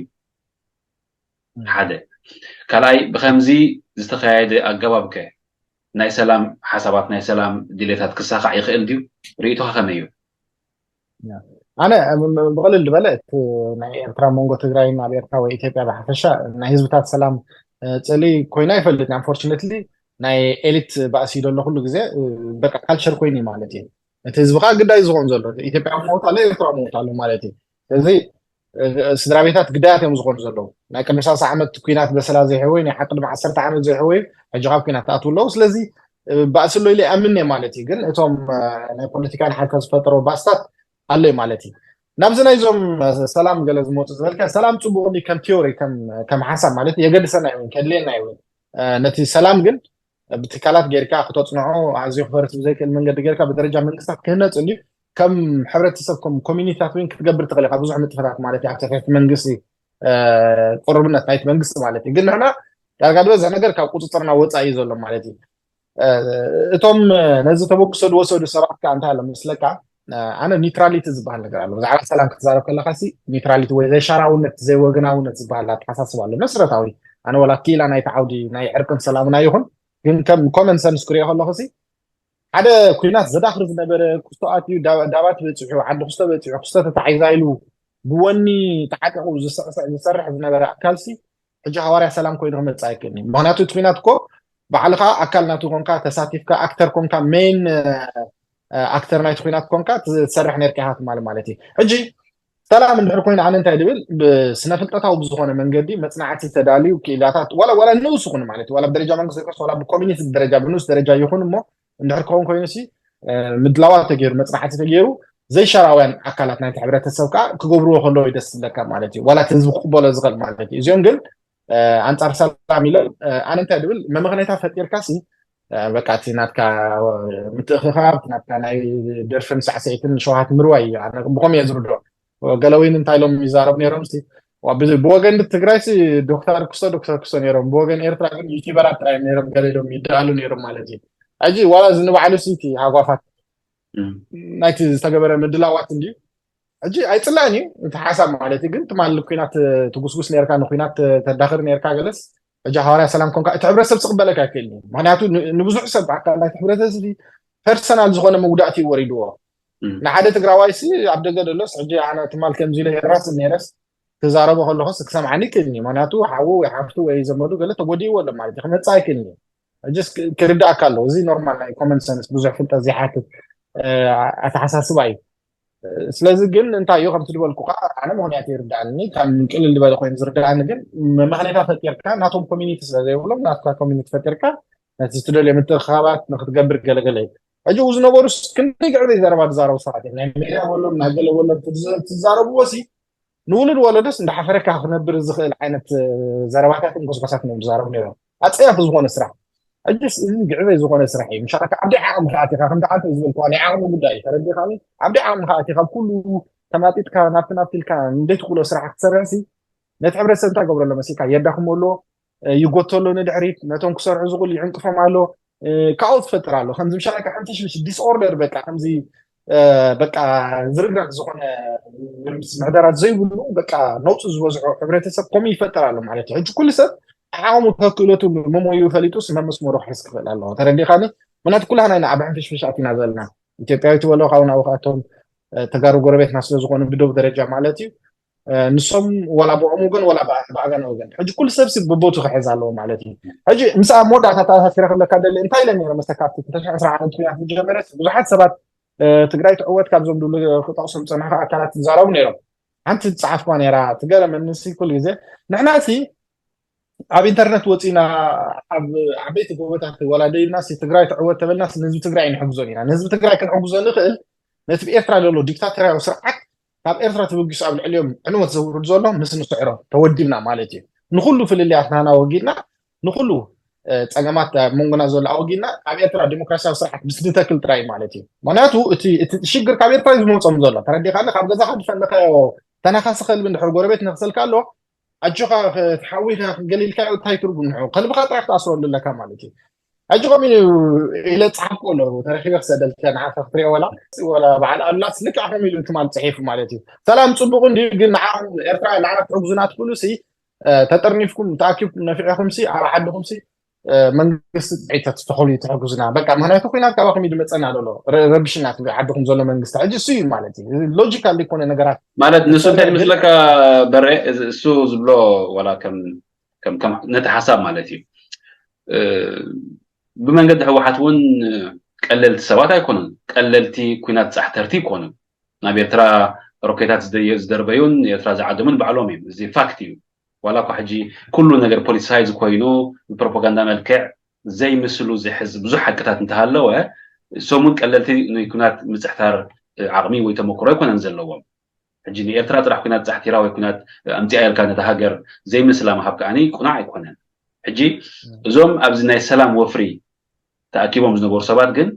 ሓደ ካልኣይ ብከምዚ ዝተካየደ ኣገባብ ከ ናይ ሰላም ሓሳባት ናይ ሰላም ድሌታት ክሳካዕ ይኽእል ድዩ ርእይቶካ ከመይ እዩ ኣነ ብቐልል ዝበለ እቲ ናይ ኤርትራ መንጎ ትግራይን ኣብ ኤርትራ ወይ ኢትዮጵያ ብሓፈሻ ናይ ህዝብታት ሰላም ፅሊ ኮይና ይፈልጥ unfortunately ናይ ኤሊት ባእሲ ዘሎ ኩሉ ግዜ በቃ ካልቸር ኮይኑ ማለት እዩ እቲ ህዝቢ ከዓ ግዳይ ዝኸውን ዘሎ ኢትዮጵያ መውት ኣሎ ኤርትራ መውት ኣሎ ማለት እዩ ስለዚ ስድራ ቤታት ግዳያት እዮም ዝኾኑ ዘለዉ ናይ ቅድሚ ሰላሳ ዓመት ኩናት በሰላ ዘይሕወይ ናይ ቅድሚ ዓሰርተ ዓመት ዘይሕወይ ሕጂ ካብ ኩናት ተኣትዉ ኣለዉ ስለዚ ባእሲ ኣሎ ኢለ ኣምን እየ ማለት እዩ ግን እቶም ናይ ፖለቲካ ንሓድካ ዝፈጠሮ ባስታት ኣሎ ማለት እዩ ናብዚ ናይዞም ሰላም ገለ ዝመፁ ዝበልካ ሰላም ፅቡቅ ዲ ከም ቲዮሪ ከም ሓሳብ ማለት የገድሰና ይውን ከድልየና ይውን ነቲ ሰላም ግን ብትካላት ጌርካ ክተፅንዖ ኣዝዩ ክፈርስ ብዘይክእል መንገዲ ጌርካ ብደረጃ መንግስታት ክህነፅ እንድዩ ከም ሕብረተሰብ ከም ኮሚኒቲታት እውን ክትገብር ትኽእል ኢካ ብዙሕ ንጥፈታት ማለት እዩ ኣብ ትሕቲ መንግስቲ ቅሩብነት ናይቲ መንግስቲ ማለት እዩ ግን ንሕና ዳርጋ ዝበዝሕ ነገር ካብ ቁፅፅርና ወፃኢ እዩ ዘሎ ማለት እዩ እቶም ነዚ ተበግሶ ዝወሰዱ ሰባት ከዓ እንታይ ኣሎ መስለካ ኣነ ኒውትራሊቲ ዝበሃል ነገር ኣሎ ብዛዕባ ሰላም ክትዛረብ ከለካ ኒውትራሊቲ ወይ ዘይሻራውነት ዘይወገናውነት ዝበሃል ኣተሓሳስብ ኣሎ መስረታዊ ኣነ ወላ ኪላ ናይቲ ዓውዲ ናይ ዕርቅን ሰላምና ይኹን ግን ከም ኮመን ሰንስ ክሪኦ ከለኩ ሓደ ኩናት ዘዳኽር ዝነበረ ክስቶ ኣትዩ ዳባት በፂሑ ዓዲ ክስቶ በፂሑ ክስቶ ተታሒዛ ኢሉ ብወኒ ተዓጢቑ ዝስዕስዕ ዝሰርሕ ዝነበረ ኣካልሲ ሕጂ ሃዋርያ ሰላም ኮይኑ ክመፅእ ኣይክእልኒ ምክንያቱ እቲ ኩናት እኮ ባዕልካ ኣካል ናቱ ኮንካ ተሳቲፍካ ኣክተር ኮንካ ሜን ኣክተር ናይቲ ኩናት ኮንካ ትሰርሕ ነርካ ኢካ ትማሊ ማለት እዩ ሕጂ ሰላም እንድሕር ኮይኑ ኣነ እንታይ ድብል ብስነ ፍልጠታዊ ብዝኾነ መንገዲ መፅናዕቲ ተዳልዩ ክኢላታት ዋላ ዋላ ንኡስ ይኹን ማለት እዩ ዋላ ብደረጃ መንግስቲ ዘይኮስ ዋላ ብኮሚኒቲ ደረጃ ብንኡስ ደረጃ ይኹን እሞ እንድሕር ክኸውን ኮይኑ ሲ ምድላዋት ተገይሩ፣ መፅናዕቲ ተገይሩ፣ ዘይሻራውያን ኣካላት ናይቲ ሕብረተሰብ ከዓ ክገብርዎ ከለዉ ደስ ዝብለካ ማለት እዩ። ዋላ እቲ ህዝቢ ክቕበሎ ዝኽእል ማለት እዩ። እዚኦም ግን ኣንፃር ሰላም ኢሎም፣ ኣነ እንታይ ድብል፣ መመኽነይታ ፈጢርካ ሲ በቃ እቲ ናትካ ምትእኽኻብ፣ ናትካ ናይ ደርፍን ሳዕስዒትን ሸውሃት ምርዋይ እዩ። ኣነ ብኸም እየ ዝርድኦ። ገለወይን እንታይ ኢሎም ይዛረቡ ነይሮም ሲ ብወገን ትግራይ ሲ ዶክተር ክስቶ ዶክተር ክስቶ ነይሮም፣ ብወገን ኤርትራ ግን ዩቲበራት ጥራይ ነይሮም፣ ገለ ኢሎም ይደኣሉ ነይሮም ማለት እዩ። ሕጂ ዋላ እዚ ንባዕሉ ሲ እቲ ሃጓፋት ናይቲ ዝተገበረ ምድላዋት እንድዩ። ሕጂ ኣይፅላእን እዩ እቲ ሓሳብ ማለት እዩ። ግን ትማሊ ኩናት ትጉስጉስ ነርካ፣ ንኩናት ተዳኽር ነርካ ገለስ ሕጂ ሃዋርያ ሰላም ኮንካ እቲ ሕብረተሰብ ዝቕበለካ ኣይክእል እዩ። ምክንያቱ ንብዙሕ ሰብ ኣካል ናይቲ ሕብረተሰብ ፐርሰናል ዝኾነ መጉዳእቲ እዩ ወሪድዎ። ንሓደ ትግራዋይ ሲ ኣብ ደገ ደሎስ ሕጂ ኣነ ትማል ከምዚ ኢለ የራስ ነረስ ክዛረቦ ከለኹስ ክሰምዓኒ ይክእልኒ። ምክንያቱ ሓዉ ወይ ሓፍቱ ወይ ዘመዱ ገለ ተጎዲእዎ ኣሎ ማለት እዩ። ክመፅእ ኣይክእልኒ። ሕጅስ ክርዳእካ ኣለዎ። እዚ ኖርማል ናይ ኮመን ሰንስ ብዙሕ ፍልጠት ዘይሓትት ኣተሓሳስባ እዩ። ስለዚ ግን እንታይ እዩ ከምቲ ዝበልኩ ከዓ ኣነ ምክንያት ይርዳእኒ፣ ካብ ቅልል ዝበለ ኮይኑ ዝርዳእኒ ግን መመኽነይታ ፈጢርካ ናቶም ኮሚኒቲ ስለዘይብሎም ናትካ ኮሚኒቲ ፈጢርካ ነቲ ዝትደልዮ ምትእኽኻባት ንክትገብር ገለገለ እዩ። ሕጂ ዝነበሩ ክንደይ ግዕበይ ዘረባ ዝዛረቡ ሰባት እዮም። ናይ ሜድያ በሎም ናይ ገለ በሎም ትዛረብዎ ሲ ንውሉድ ወለዶስ እንዳሓፈረካ ክነብር ዝኽእል ዓይነት ዘረባታትን ጎስጓሳትን እዮም ዝዛረቡ ነይሮም። ኣፀያፊ ዝኾነ ስራሕ። ሕጅስ እዚ ግዕበይ ዝኾነ ስራሕ እዩ። ምሻ ካብ ዓብዲ ዓቕሚ ከኣቲኻ ከምቲ ዓንተ ዝበልክዋ ናይ ዓቕሚ ጉዳይ እዩ። ተረዲኻኒ? ዓብዲ ዓቕሚ ከኣቲኻ ኩሉ ተማጢጥካ ናብቲ ናብቲ ኢልካ እንደትክእሎ ስራሕ ክትሰርሕ ሲ ነቲ ሕብረተሰብ እንታይ ገብረሎ መሲልካ የዳኽሞ ኣሎ፣ ይጎተሎ ንድሕሪት፣ ነቶም ክሰርሑ ዝኽእሉ ይዕንቅፎም ኣሎ፣ ካብኡ ትፈጥር ኣሎ። ከምዚ ምሻ ሓንፍሽፍሽ ዲስኦርደር በቃ ከምዚ በቃ ዝርግረግ ዝኾነ ምሕደራት ዘይብሉ በቃ ነውፂ ዝበዝሖ ሕብረተሰብ ከምኡ ይፈጠር ኣሎ ማለት እዩ። ሕጂ ኩሉ ሰብ ዓቕሙ ከክእለቱ መሞዩ ፈሊጡ ስመ መስመሩ ክሕዝ ክኽእል ኣለዎ። ተረዲኻኒ? ምክንያቱ ኩላህና ኢና ኣብ ሕንፍሽፍሽ ኣቲና ዘለና። ኢትዮጵያዊ ትበሎ ካብኡ ናብኡ ከኣቶም ተጋሩ ጎረቤትና ስለዝኾኑ ብደቡብ ደረጃ ማለት እዩ። ንሶም ወላ ብኦም ወገን ወላ ብኣጋን ወገን ሕጂ ኩሉ ሰብሲ ብቦቱ ክሕዝ ኣለዎ ማለት እዩ። ሕጂ ምስ ኣብ መወዳእታ ተኣሳሲረ ክብለካ ደሊ እንታይ ኢለ ነይረ መስተካብቲ ክልተ ሽሕ ዕስራ ዓመት ኩናት ዝጀመረ ብዙሓት ሰባት ትግራይ ትዕወት ካብዞም ድብሉ ክጠቕሶም ዝፀናሑ ኣካላት ዝዛረቡ ነይሮም። ሓንቲ ዝፀሓፍኳ ነይራ ትገረመኒ ሲ ኩሉ ግዜ ንሕና ሲ ኣብ ኢንተርነት ወፂና ኣብ ዓበይቲ ጎቦታት ወላ ደይብና ሲ ትግራይ ትዕወት ተበልና ንህዝቢ ትግራይ ንሕግዞን ኢና። ንህዝቢ ትግራይ ክንሕግዞ ንኽእል ነቲ ብኤርትራ ዘሎ ዲክታቶርያዊ ስርዓት ካብ ኤርትራ ተበጊሱ ኣብ ልዕሊኦም ዕንወት ዘውርድ ዘሎ ምስ ንስዕሮ ተወዲብና ማለት እዩ። ንኩሉ ፍልልያት ናና ወጊድና ንኩሉ ፀገማት ኣብ መንጎና ዘሎ ኣወጊድና ኣብ ኤርትራ ዲሞክራሲያዊ ስርዓት ምስ ንተክል ጥራይ ማለት እዩ። ምክንያቱ እቲ ሽግር ካብ ኤርትራ እዩ ዝመፆም ዘሎ። ተረዲኻኒ? ካብ ገዛኻ ዝፈለካዮ ተናኻሲ ከልቢ እንድሕር ጎረቤት ነክሰልካ ኣሎ ኣጆኻ ክትሓዊካ ገሊልካዮ እንታይ ትርጉም ንዑ ከልብኻ ጥራሕ ክትኣስረሉ ኣለካ ማለት እዩ። ሕጂ ከምኡ ኢለ ፃሓፍኩ ኣሎ ተረኪበ ክሰደልካ ንዓኻ ክትሪኦ ወላ ወላ በዓል ኣሉላስ ልክዕ ከምኡ ኢሉ ትማል ፅሒፉ ማለት እዩ። ሰላም ፅቡቅ እንድዩ ግን ንዓኹም ኤርትራ ንዓና ክትሕግዙና ትኽእሉ ሲ ተጠርኒፍኩም ተኣኪብኩም ነፊዕኹም ሲ ኣብ ዓድኹም ሲ መንግስቲ ጥዒ ተትተኽሉ እዩ ትሕግዙና። በቃ ምክንያቱ ኩናት ካባኹም እዩ ዝመፀና ዘሎ ረብሽና ዓድኹም ዘሎ መንግስቲ ሕጂ እሱ እዩ ማለት እዩ። ሎጂካል ዘይኮነ ነገራት ማለት ንሱ እንታይ ዝመስለካ በረ እሱ ዝብሎ ዋላ ከም ነቲ ሓሳብ ማለት እዩ። ብመንገዲ ህወሓት እውን ቀለልቲ ሰባት ኣይኮኑን። ቀለልቲ ኩናት ፃሕተርቲ ኣይኮኑን። ናብ ኤርትራ ሮኬታት ዝደርበዩን ኤርትራ ዝዓደሙን ባዕሎም እዮም። እዚ ፋክት እዩ። ዋላ እኳ ሕጂ ኩሉ ነገር ፖሊቲሳይዝ ኮይኑ ብፕሮፓጋንዳ መልክዕ ዘይምስሉ ዝሕዝ ብዙሕ ሓቅታት እንተሃለወ እሶም እውን ቀለልቲ ንኩናት ምፅሕታር ዓቕሚ ወይ ተመክሮ ኣይኮነን ዘለዎም። ሕጂ ንኤርትራ ጥራሕ ኩናት ፃሕቲራ ወይ ኩናት ኣምፅኣ ኢልካ ነታ ሃገር ዘይምስላ ምሃብ ከዓኒ ቁናዕ ኣይኮነን። ሕጂ እዞም ኣብዚ ናይ ሰላም ወፍሪ ተኣኪቦም ዝነበሩ ሰባት ግን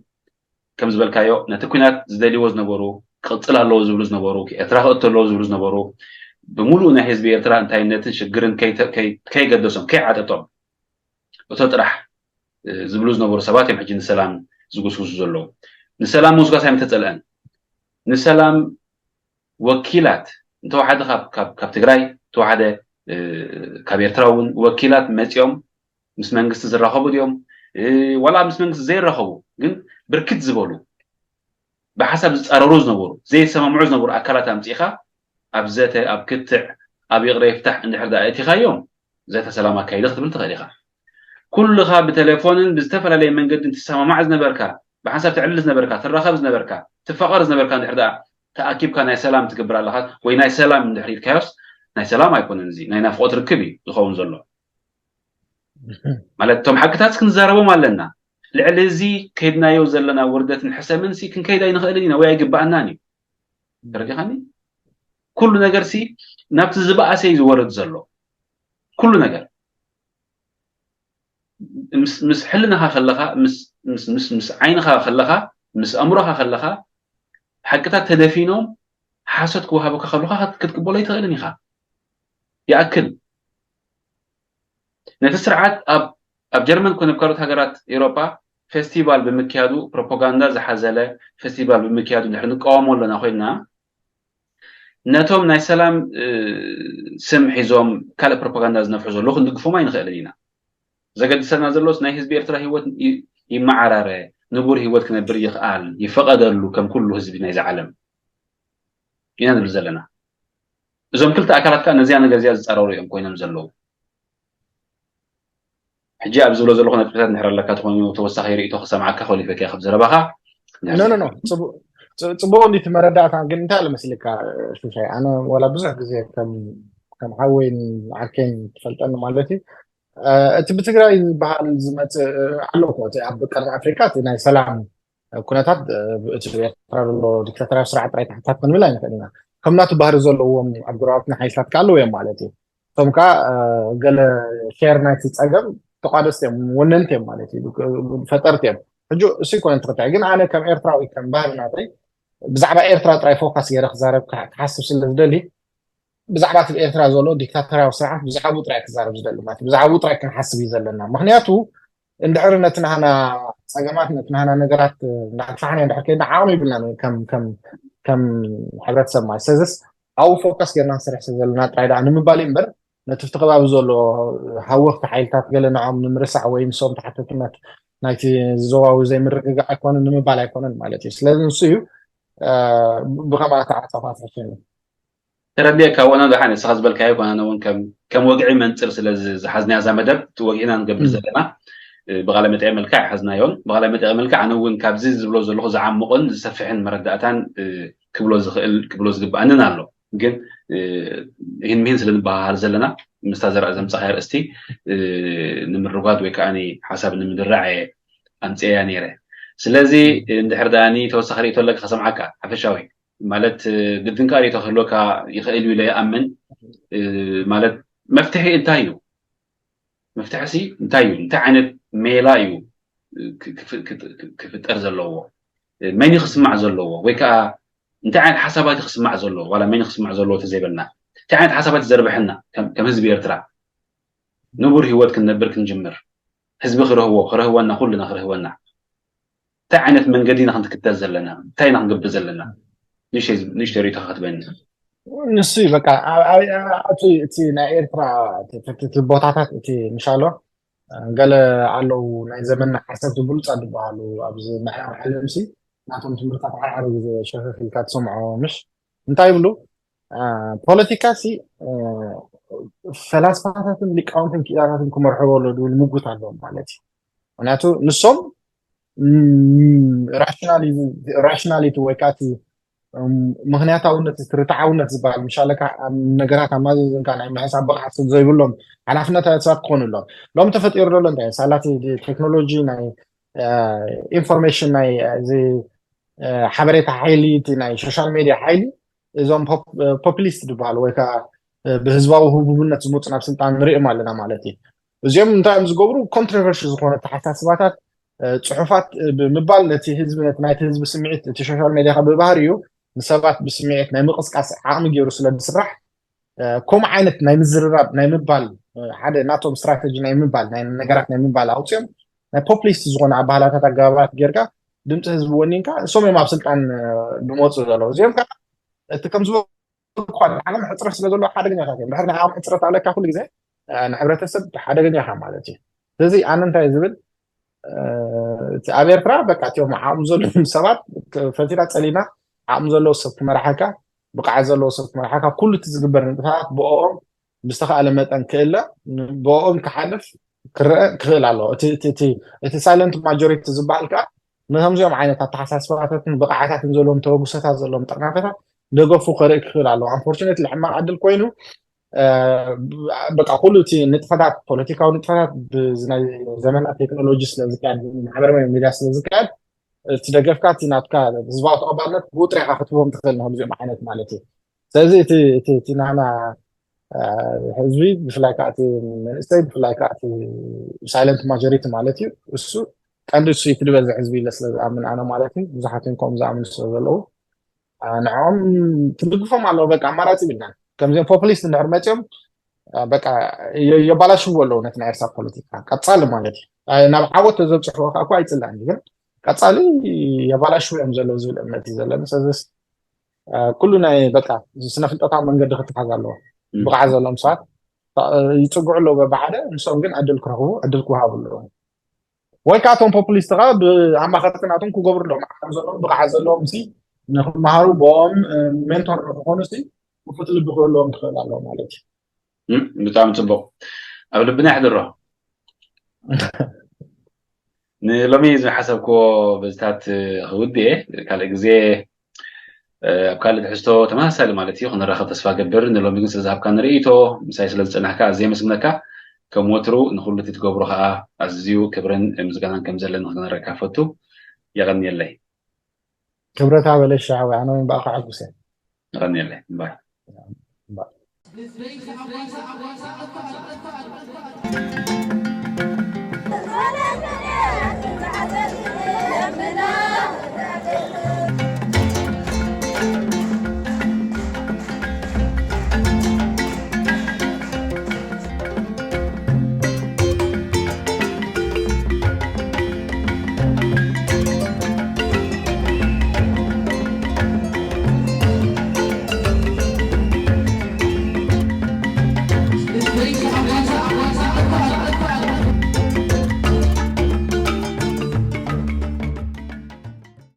ከም ዝበልካዮ ነቲ ኩናት ዝደልይዎ ዝነበሩ ክቕፅል ኣለዎ ዝብሉ ዝነበሩ ኤርትራ ክእቶ ኣለዎ ዝብሉ ዝነበሩ ብምሉእ ናይ ህዝቢ ኤርትራ እንታይነትን ሽግርን ከይገደሶም ከይዓጠጦም እቶ ጥራሕ ዝብሉ ዝነበሩ ሰባት እዮም ሕጂ ንሰላም ዝጉስጉሱ ዘለዉ። ንሰላም ምጉስጓስ ኣይምተፀልአን። ንሰላም ወኪላት እንተወሓደ ካብ ትግራይ እንተወሓደ ካብ ኤርትራ እውን ወኪላት መፂኦም ምስ መንግስቲ ዝራኸቡ ድዮም ዋላ ምስ መንግስቲ ዘይራኸቡ ግን ብርክት ዝበሉ ብሓሳብ ዝፃረሩ ዝነበሩ ዘይሰማምዑ ዝነበሩ ኣካላት ኣምፂእካ ኣብ ዘተ ኣብ ክትዕ ኣብ ይቕረ ይፍታሕ እንድሕር ዳ እቲኻዮም ዘተ ሰላም ኣካይደ ክትብል ትኽእል ኢኻ። ኩልኻ ብቴሌፎንን ብዝተፈላለየ መንገዲ ትሰማማዕ ዝነበርካ ብሓንሳብ ትዕልል ዝነበርካ ትራኸብ ዝነበርካ ትፋቐር ዝነበርካ እንድሕር ዳ ተኣኪብካ ናይ ሰላም ትገብር ኣለኻ ወይ ናይ ሰላም እንድሕር ኢልካዮስ ናይ ሰላም ኣይኮነን። እዚ ናይ ናፍቆት ርክብ እዩ ዝኸውን ዘሎ። ማለት እቶም ሓቅታት ክንዛረቦም ኣለና። ልዕሊ እዚ ከይድናዮ ዘለና ውርደትን ሕሰምን ሲ ክንከይድ ኣይንኽእልን ኢና ወይ ኣይግባኣናን እዩ። ተረዲኻኒ? ኩሉ ነገር ሲ ናብቲ ዝበኣሰ እዩ ዝወርድ ዘሎ። ኩሉ ነገር ምስ ምስ ሕልናኻ ከለኻ ምስ ምስ ምስ ምስ ዓይንኻ ከለኻ ምስ ኣእምሮኻ ከለኻ ሓቅታት ተደፊኖም ሓሶት ክወሃበካ ከለኻ ክትቅበሎ ኣይትኽእልን ኢኻ። ይኣክል ነቲ ስርዓት ኣብ ኣብ ጀርመን ኮነ ኣብ ካልኦት ሃገራት ኤውሮጳ ፌስቲቫል ብምክያዱ ፕሮፓጋንዳ ዝሓዘለ ፌስቲቫል ብምክያዱ ድሕሪ ንቃወሞ ኣለና ኮይንና ነቶም ናይ ሰላም ስም ሒዞም ካልእ ፕሮፓጋንዳ ዝነፍሑ ዘለዉ ክንድግፎም ኣይንኽእልን ኢና። ዘገድሰና ዘሎስ ናይ ህዝቢ ኤርትራ ህይወት ይመዓራረ፣ ንቡር ህይወት ክነብር ይኽኣል፣ ይፈቐደሉ ከም ኩሉ ህዝቢ ናይዚ ዓለም ኢና ንብል ዘለና። እዞም ክልተ ኣካላት ከዓ ነዚኣ ነገር እዚኣ ዝፃረሩ እዮም ኮይኖም ዘለዉ። ሕጂ ኣብ ዝብሎ ዘለኹ ነጥብታት እንድሕር ኣለካ ተኾይኑ ተወሳኺ ርእቶ ክሰምዓካ ኮሊፈካ ካብ ዘረባኻ ኖ ኖ ኖ ጽቡቅ ጽቡቅ እንዲ ትመረዳእታ ግን እንታይ ለመስልካ ሽሻይ ኣነ ወላ ብዙሕ ግዜ ከም ከም ሓወይን ዓርከይን ትፈልጠኒ ማለት እዩ እቲ ብትግራይ ዝበሃል ዝመፅእ ኣሎ እኮ እቲ ኣብ ቀርኒ ኣፍሪካ እቲ ናይ ሰላም ኩነታት እቲ ኤርትራ ዘሎ ዲክታተራዊ ስርዓት ጥራይ ተሓታት ክንብል ኣይንኽእል ኢና ከም ናቱ ባህሪ ዘለዎም ኣብ ጎረባብትና ሓይልታት ከ ኣለዎ እዮም ማለት እዩ እቶም ከዓ ገለ ሼር ናይቲ ፀገም ተቋደስቲ እዮም ወነንቲ እዮም ማለት እዩ ፈጠርቲ እዮም ሕጂ እሱ ይኮነ ትክታይ ግን ኣነ ከም ኤርትራዊ ከም ባህሪ ናተይ ብዛዕባ ኤርትራ ጥራይ ፎካስ ገይረ ክዛረብ ክሓስብ ስለ ዝደሊ ብዛዕባ እቲ ኤርትራ ዘሎ ዲክታተራዊ ስርዓት ብዛዕባኡ ጥራይ ክዛረብ ዝደሊ ማለት ብዛዕባኡ ጥራይ ክንሓስብ እዩ ዘለና ምክንያቱ እንድሕር ነቲ ናህና ፀገማት ነቲ ናህና ነገራት እናግፋሕና እንድሕር ከይድና ዓቕሚ ይብልና ከም ሕብረተሰብ ማለት ስለዚስ ኣብኡ ፎከስ ጌርና ንሰርሕ ስለ ዘለና ጥራይ ደኣ ንምባል እዩ እምበር ነቲ ኣብቲ ከባቢ ዘሎ ሃወኽቲ ሓይልታት ገለ ንዖም ንምርሳዕ ወይ ንሶም ተሓተትነት ናይቲ ዞባዊ ዘይምርግጋዕ ኣይኮነን ንምባል ኣይኮነን ማለት እዩ ስለዚ ንሱ እዩ ብኸምኣ ተዓፃፋት ሕሸኒ ተረዲእካ ወና ደሓን ንስኻ ዝበልካዮ ኮነ እውን ከም ወግዒ መንፅር ስለ ዝሓዝናያ እዛ መደብ ወግዒና ንገብር ዘለና ብቃለ መጠየ መልክዕ ሓዝናዮን ብቃለ መጠየ መልክዕ ኣነ እውን ካብዚ ዝብሎ ዘለኹ ዝዓምቆን ዝሰፍሕን መረዳእታን ክብሎ ዝኽእል ክብሎ ዝግብኣንን ኣሎ ግን ይህን ምሂን ስለ ንበሃሃል ዘለና ምስታ ዘምፃኻዮ ርእስቲ ንምርጓድ ወይ ከዓ ሓሳብ ንምድራዕ ኣምፅኤያ ነይረ ስለዚ እንድሕር ዳኒ ተወሳኺ ርእቶ ኣለካ ከሰምዓካ ሓፈሻዊ ማለት ግድን ከዓ ርእቶ ክህልወካ ይኽእል እዩ ኢለ ይኣምን ማለት መፍትሒ እንታይ እዩ መፍትሒ ሲ እንታይ እዩ እንታይ ዓይነት ሜላ እዩ ክፍጠር ዘለዎ መን ክስማዕ ዘለዎ ወይ ከዓ እንታይ ዓይነት ሓሳባት ክስማዕ ዘለዎ ዋላ መን ክስማዕ ዘለዎ ተዘይበልና እንታይ ዓይነት ሓሳባት ዘርብሐና ከም ህዝቢ ኤርትራ ንቡር ህይወት ክንነብር ክንጅምር ህዝቢ ክረህዎ ክረህወና ኩልና ክረህወና እንታይ ዓይነት መንገዲ ኢና ክንትክተል ዘለና እንታይ ኢና ክንገብር ዘለና ንእሽተይ ርእቶ ክትበኒ ንሱ በቃ እቲ ናይ ኤርትራ ቦታታት እቲ ምሻሎ ገለ ኣለዉ ናይ ዘመንና ሓሰብቲ ብሉፃት ዝበሃሉ ኣብዚ ምዕራብ ዓለም ሲ ናቶም ትምህርታት ዓርዓር ግዜ ሸፈፍ ኢልካ ትሰምዖ ምሽ እንታይ ይብሉ ፖለቲካ ሲ ፈላስፋታትን ሊቃውንትን ክኢላታትን ክመርሕዎ ኣሎ ዝብል ምጉት ኣለዎም ማለት እዩ ምክንያቱ ንሶም ራሽናሊቲ ወይ ከዓ ምክንያታውነት እቲ ርትዓውነት ዝበሃል ምሻለካ ኣብ ነገራት ኣማዘዝንካ ናይ ምሕሳብ ብቕዓት ዘይብሎም ሓላፍነት ሰባት ክኾኑ ኣለዎም ሎም ተፈጢሩ ዘሎ እንታይ ሳላቲ ቴክኖሎጂ ናይ ኢንፎርሜሽን ናይ እዚ ሓበሬታ ሓይሊ እቲ ናይ ሶሻል ሜድያ ሓይሊ እዞም ፖፕሊስት ዝበሃሉ ወይ ከዓ ብህዝባዊ ህቡብነት ዝመፁ ናብ ስልጣን ንሪኦም ኣለና ማለት እዩ እዚኦም እንታይ እዮም ዝገብሩ ኮንትሮቨርሺ ዝኾነ ተሓሳስባታት ፅሑፋት ብምባል ነቲ ህዝቢ ነቲ ናይቲ ህዝቢ ስምዒት እቲ ሶሻል ሜድያ ብባህሪ እዩ ንሰባት ብስምዒት ናይ ምቕስቃስ ዓቕሚ ገይሩ ስለ ዝስራሕ ከምኡ ዓይነት ናይ ምዝርራብ ናይ ምባል ሓደ ናቶም ስትራተጂ ናይ ምባል ናይ ነገራት ናይ ምባል ኣውፅኦም ናይ ፖፕሊስት ዝኾነ ኣባህላታት ኣገባባት ጌርካ ድምፂ ህዝቢ ወኒንካ እሶም እዮም ኣብ ስልጣን ዝመፁ ዘለዉ እዚኦም ከዓ እቲ ከም ዝበልኳ ዓቕሚ ሕፅረት ስለ ዘለዎ ሓደገኛታት እዮም ድሕር ናይ ዓቕሚ ሕፅረት ኣለካ ኩሉ ግዜ ንሕብረተሰብ ሓደገኛ ኢኻ ማለት እዩ ስለዚ ኣነ እንታይ ዝብል ኣብ ኤርትራ በቃ እቲኦም ዓቕሚ ዘለዎም ሰባት ፈቲና ፀሊና ዓቕሚ ዘለዎ ሰብ ክመርሓካ ብቕዓት ዘለዎ ሰብ ክመርሓካ ኩሉ እቲ ዝግበር ንጥፈታት ብኦም ብዝተኻእለ መጠን ክእለ ብኦም ክሓልፍ ክረአ ክኽእል ኣለዎ እቲ ሳይለንት ማጆሪቲ ዝበሃል ከዓ ንከምዚኦም ዓይነት ኣተሓሳስባታትን ብቕዓታትን ዘለዎም ተበግሶታት ዘለዎም ጥርናፈታት ደገፉ ከርኢ ክኽእል ኣለዎ ኣንፎርቹኔትሊ ሕማቕ ዕድል ኮይኑ በቃ ኩሉ እቲ ንጥፈታት፣ ፖለቲካዊ ንጥፈታት ብናይ ዘመናት ቴክኖሎጂ ስለዝካየድ፣ ማሕበራዊ ሚድያ ስለዝካየድ፣ እቲ ደገፍካ እቲ ናትካ ህዝባዊ ተቐባልነት ብኡ ጥራይ ኢኻ ክትህቦም ትኽእል ንክምዚኦም ዓይነት ማለት እዩ። ስለዚ እቲ ናና ህዝቢ፣ ብፍላይ ከዓ እቲ መንእሰይ፣ ብፍላይ ከዓ እቲ ሳይለንት ማጆሪቲ ማለት እዩ፣ እሱ ቀንዲ እሱ እቲ ዝበዝሕ ህዝቢ ኢለ ስለዝኣምን ኣነ ማለት እዩ። ብዙሓት ከምኡ ዝኣምኑ ስለዘለዉ ንዕኦም ትድግፎም ኣለዎ። በቃ ኣማራፂ ብልና ከምዚኦም ፖፕሊስት እንድሕር መፂኦም በቃ የባላሽዎ ኣለዉ ነቲ ናይ ኤርትራ ፖለቲካ ቀፃሊ ማለት እዩ። ናብ ዓወት ተዘብፅሕዎ ከዓ እኳ ኣይፅላእን፣ ግን ቀፃሊ የባላሽዎ እዮም ዘለዉ ዝብል እምነት እዩ ዘለኒ። ስለዚ ኩሉ ናይ በቃ ስነ ፍልጠታዊ መንገዲ ክትሓዝ ኣለዎ። ብቕዓት ዘለዎም ሰባት ይፅግዑ ኣለዉ በብሓደ፣ ንሶም ግን ዕድል ክረኽቡ፣ ዕድል ክወሃቡ ኣለዎ። ወይ ከዓ እቶም ፖፑሊስት ከዓ ብኣማኸርቲ ናቶም ክገብሩ ኣለዎም። ዓቕሚ ዘለዎም ብቕዓት ዘለዎም ሲ ንክመሃሩ ብኦም ሜንቶር ንክኾኑ ሲ ክፉት ልቢ ክህልዎም ክኽእል ኣለዎ ማለት እዩ። ብጣዕሚ ፅቡቅ፣ ኣብ ልብና ይሕድሮ። ንሎሚ ዝሓሰብክዎ በዚታት ክውድእ እየ። ካልእ ግዜ ኣብ ካልእ ትሕዝቶ ተመሳሳሊ ማለት እዩ ክንራኸብ ተስፋ ገብር። ንሎሚ ግን ስለዝሃብካ ንርእይቶ ምሳይ ስለዝፀናሕካ ኣዝየ የመስግነካ። ከም ወትሩ ንኩሉ እቲ ትገብሮ ከዓ ኣዝዩ ክብርን ምስጋናን ከም ዘለኒ ክነረካ ፈቱ። የቐንየለይ። ክብረት ኣበለሽ ሓወይ፣ ኣነ እውን ብኣኻ ሕጉስ እየ። የቐንየለይ። ባይ።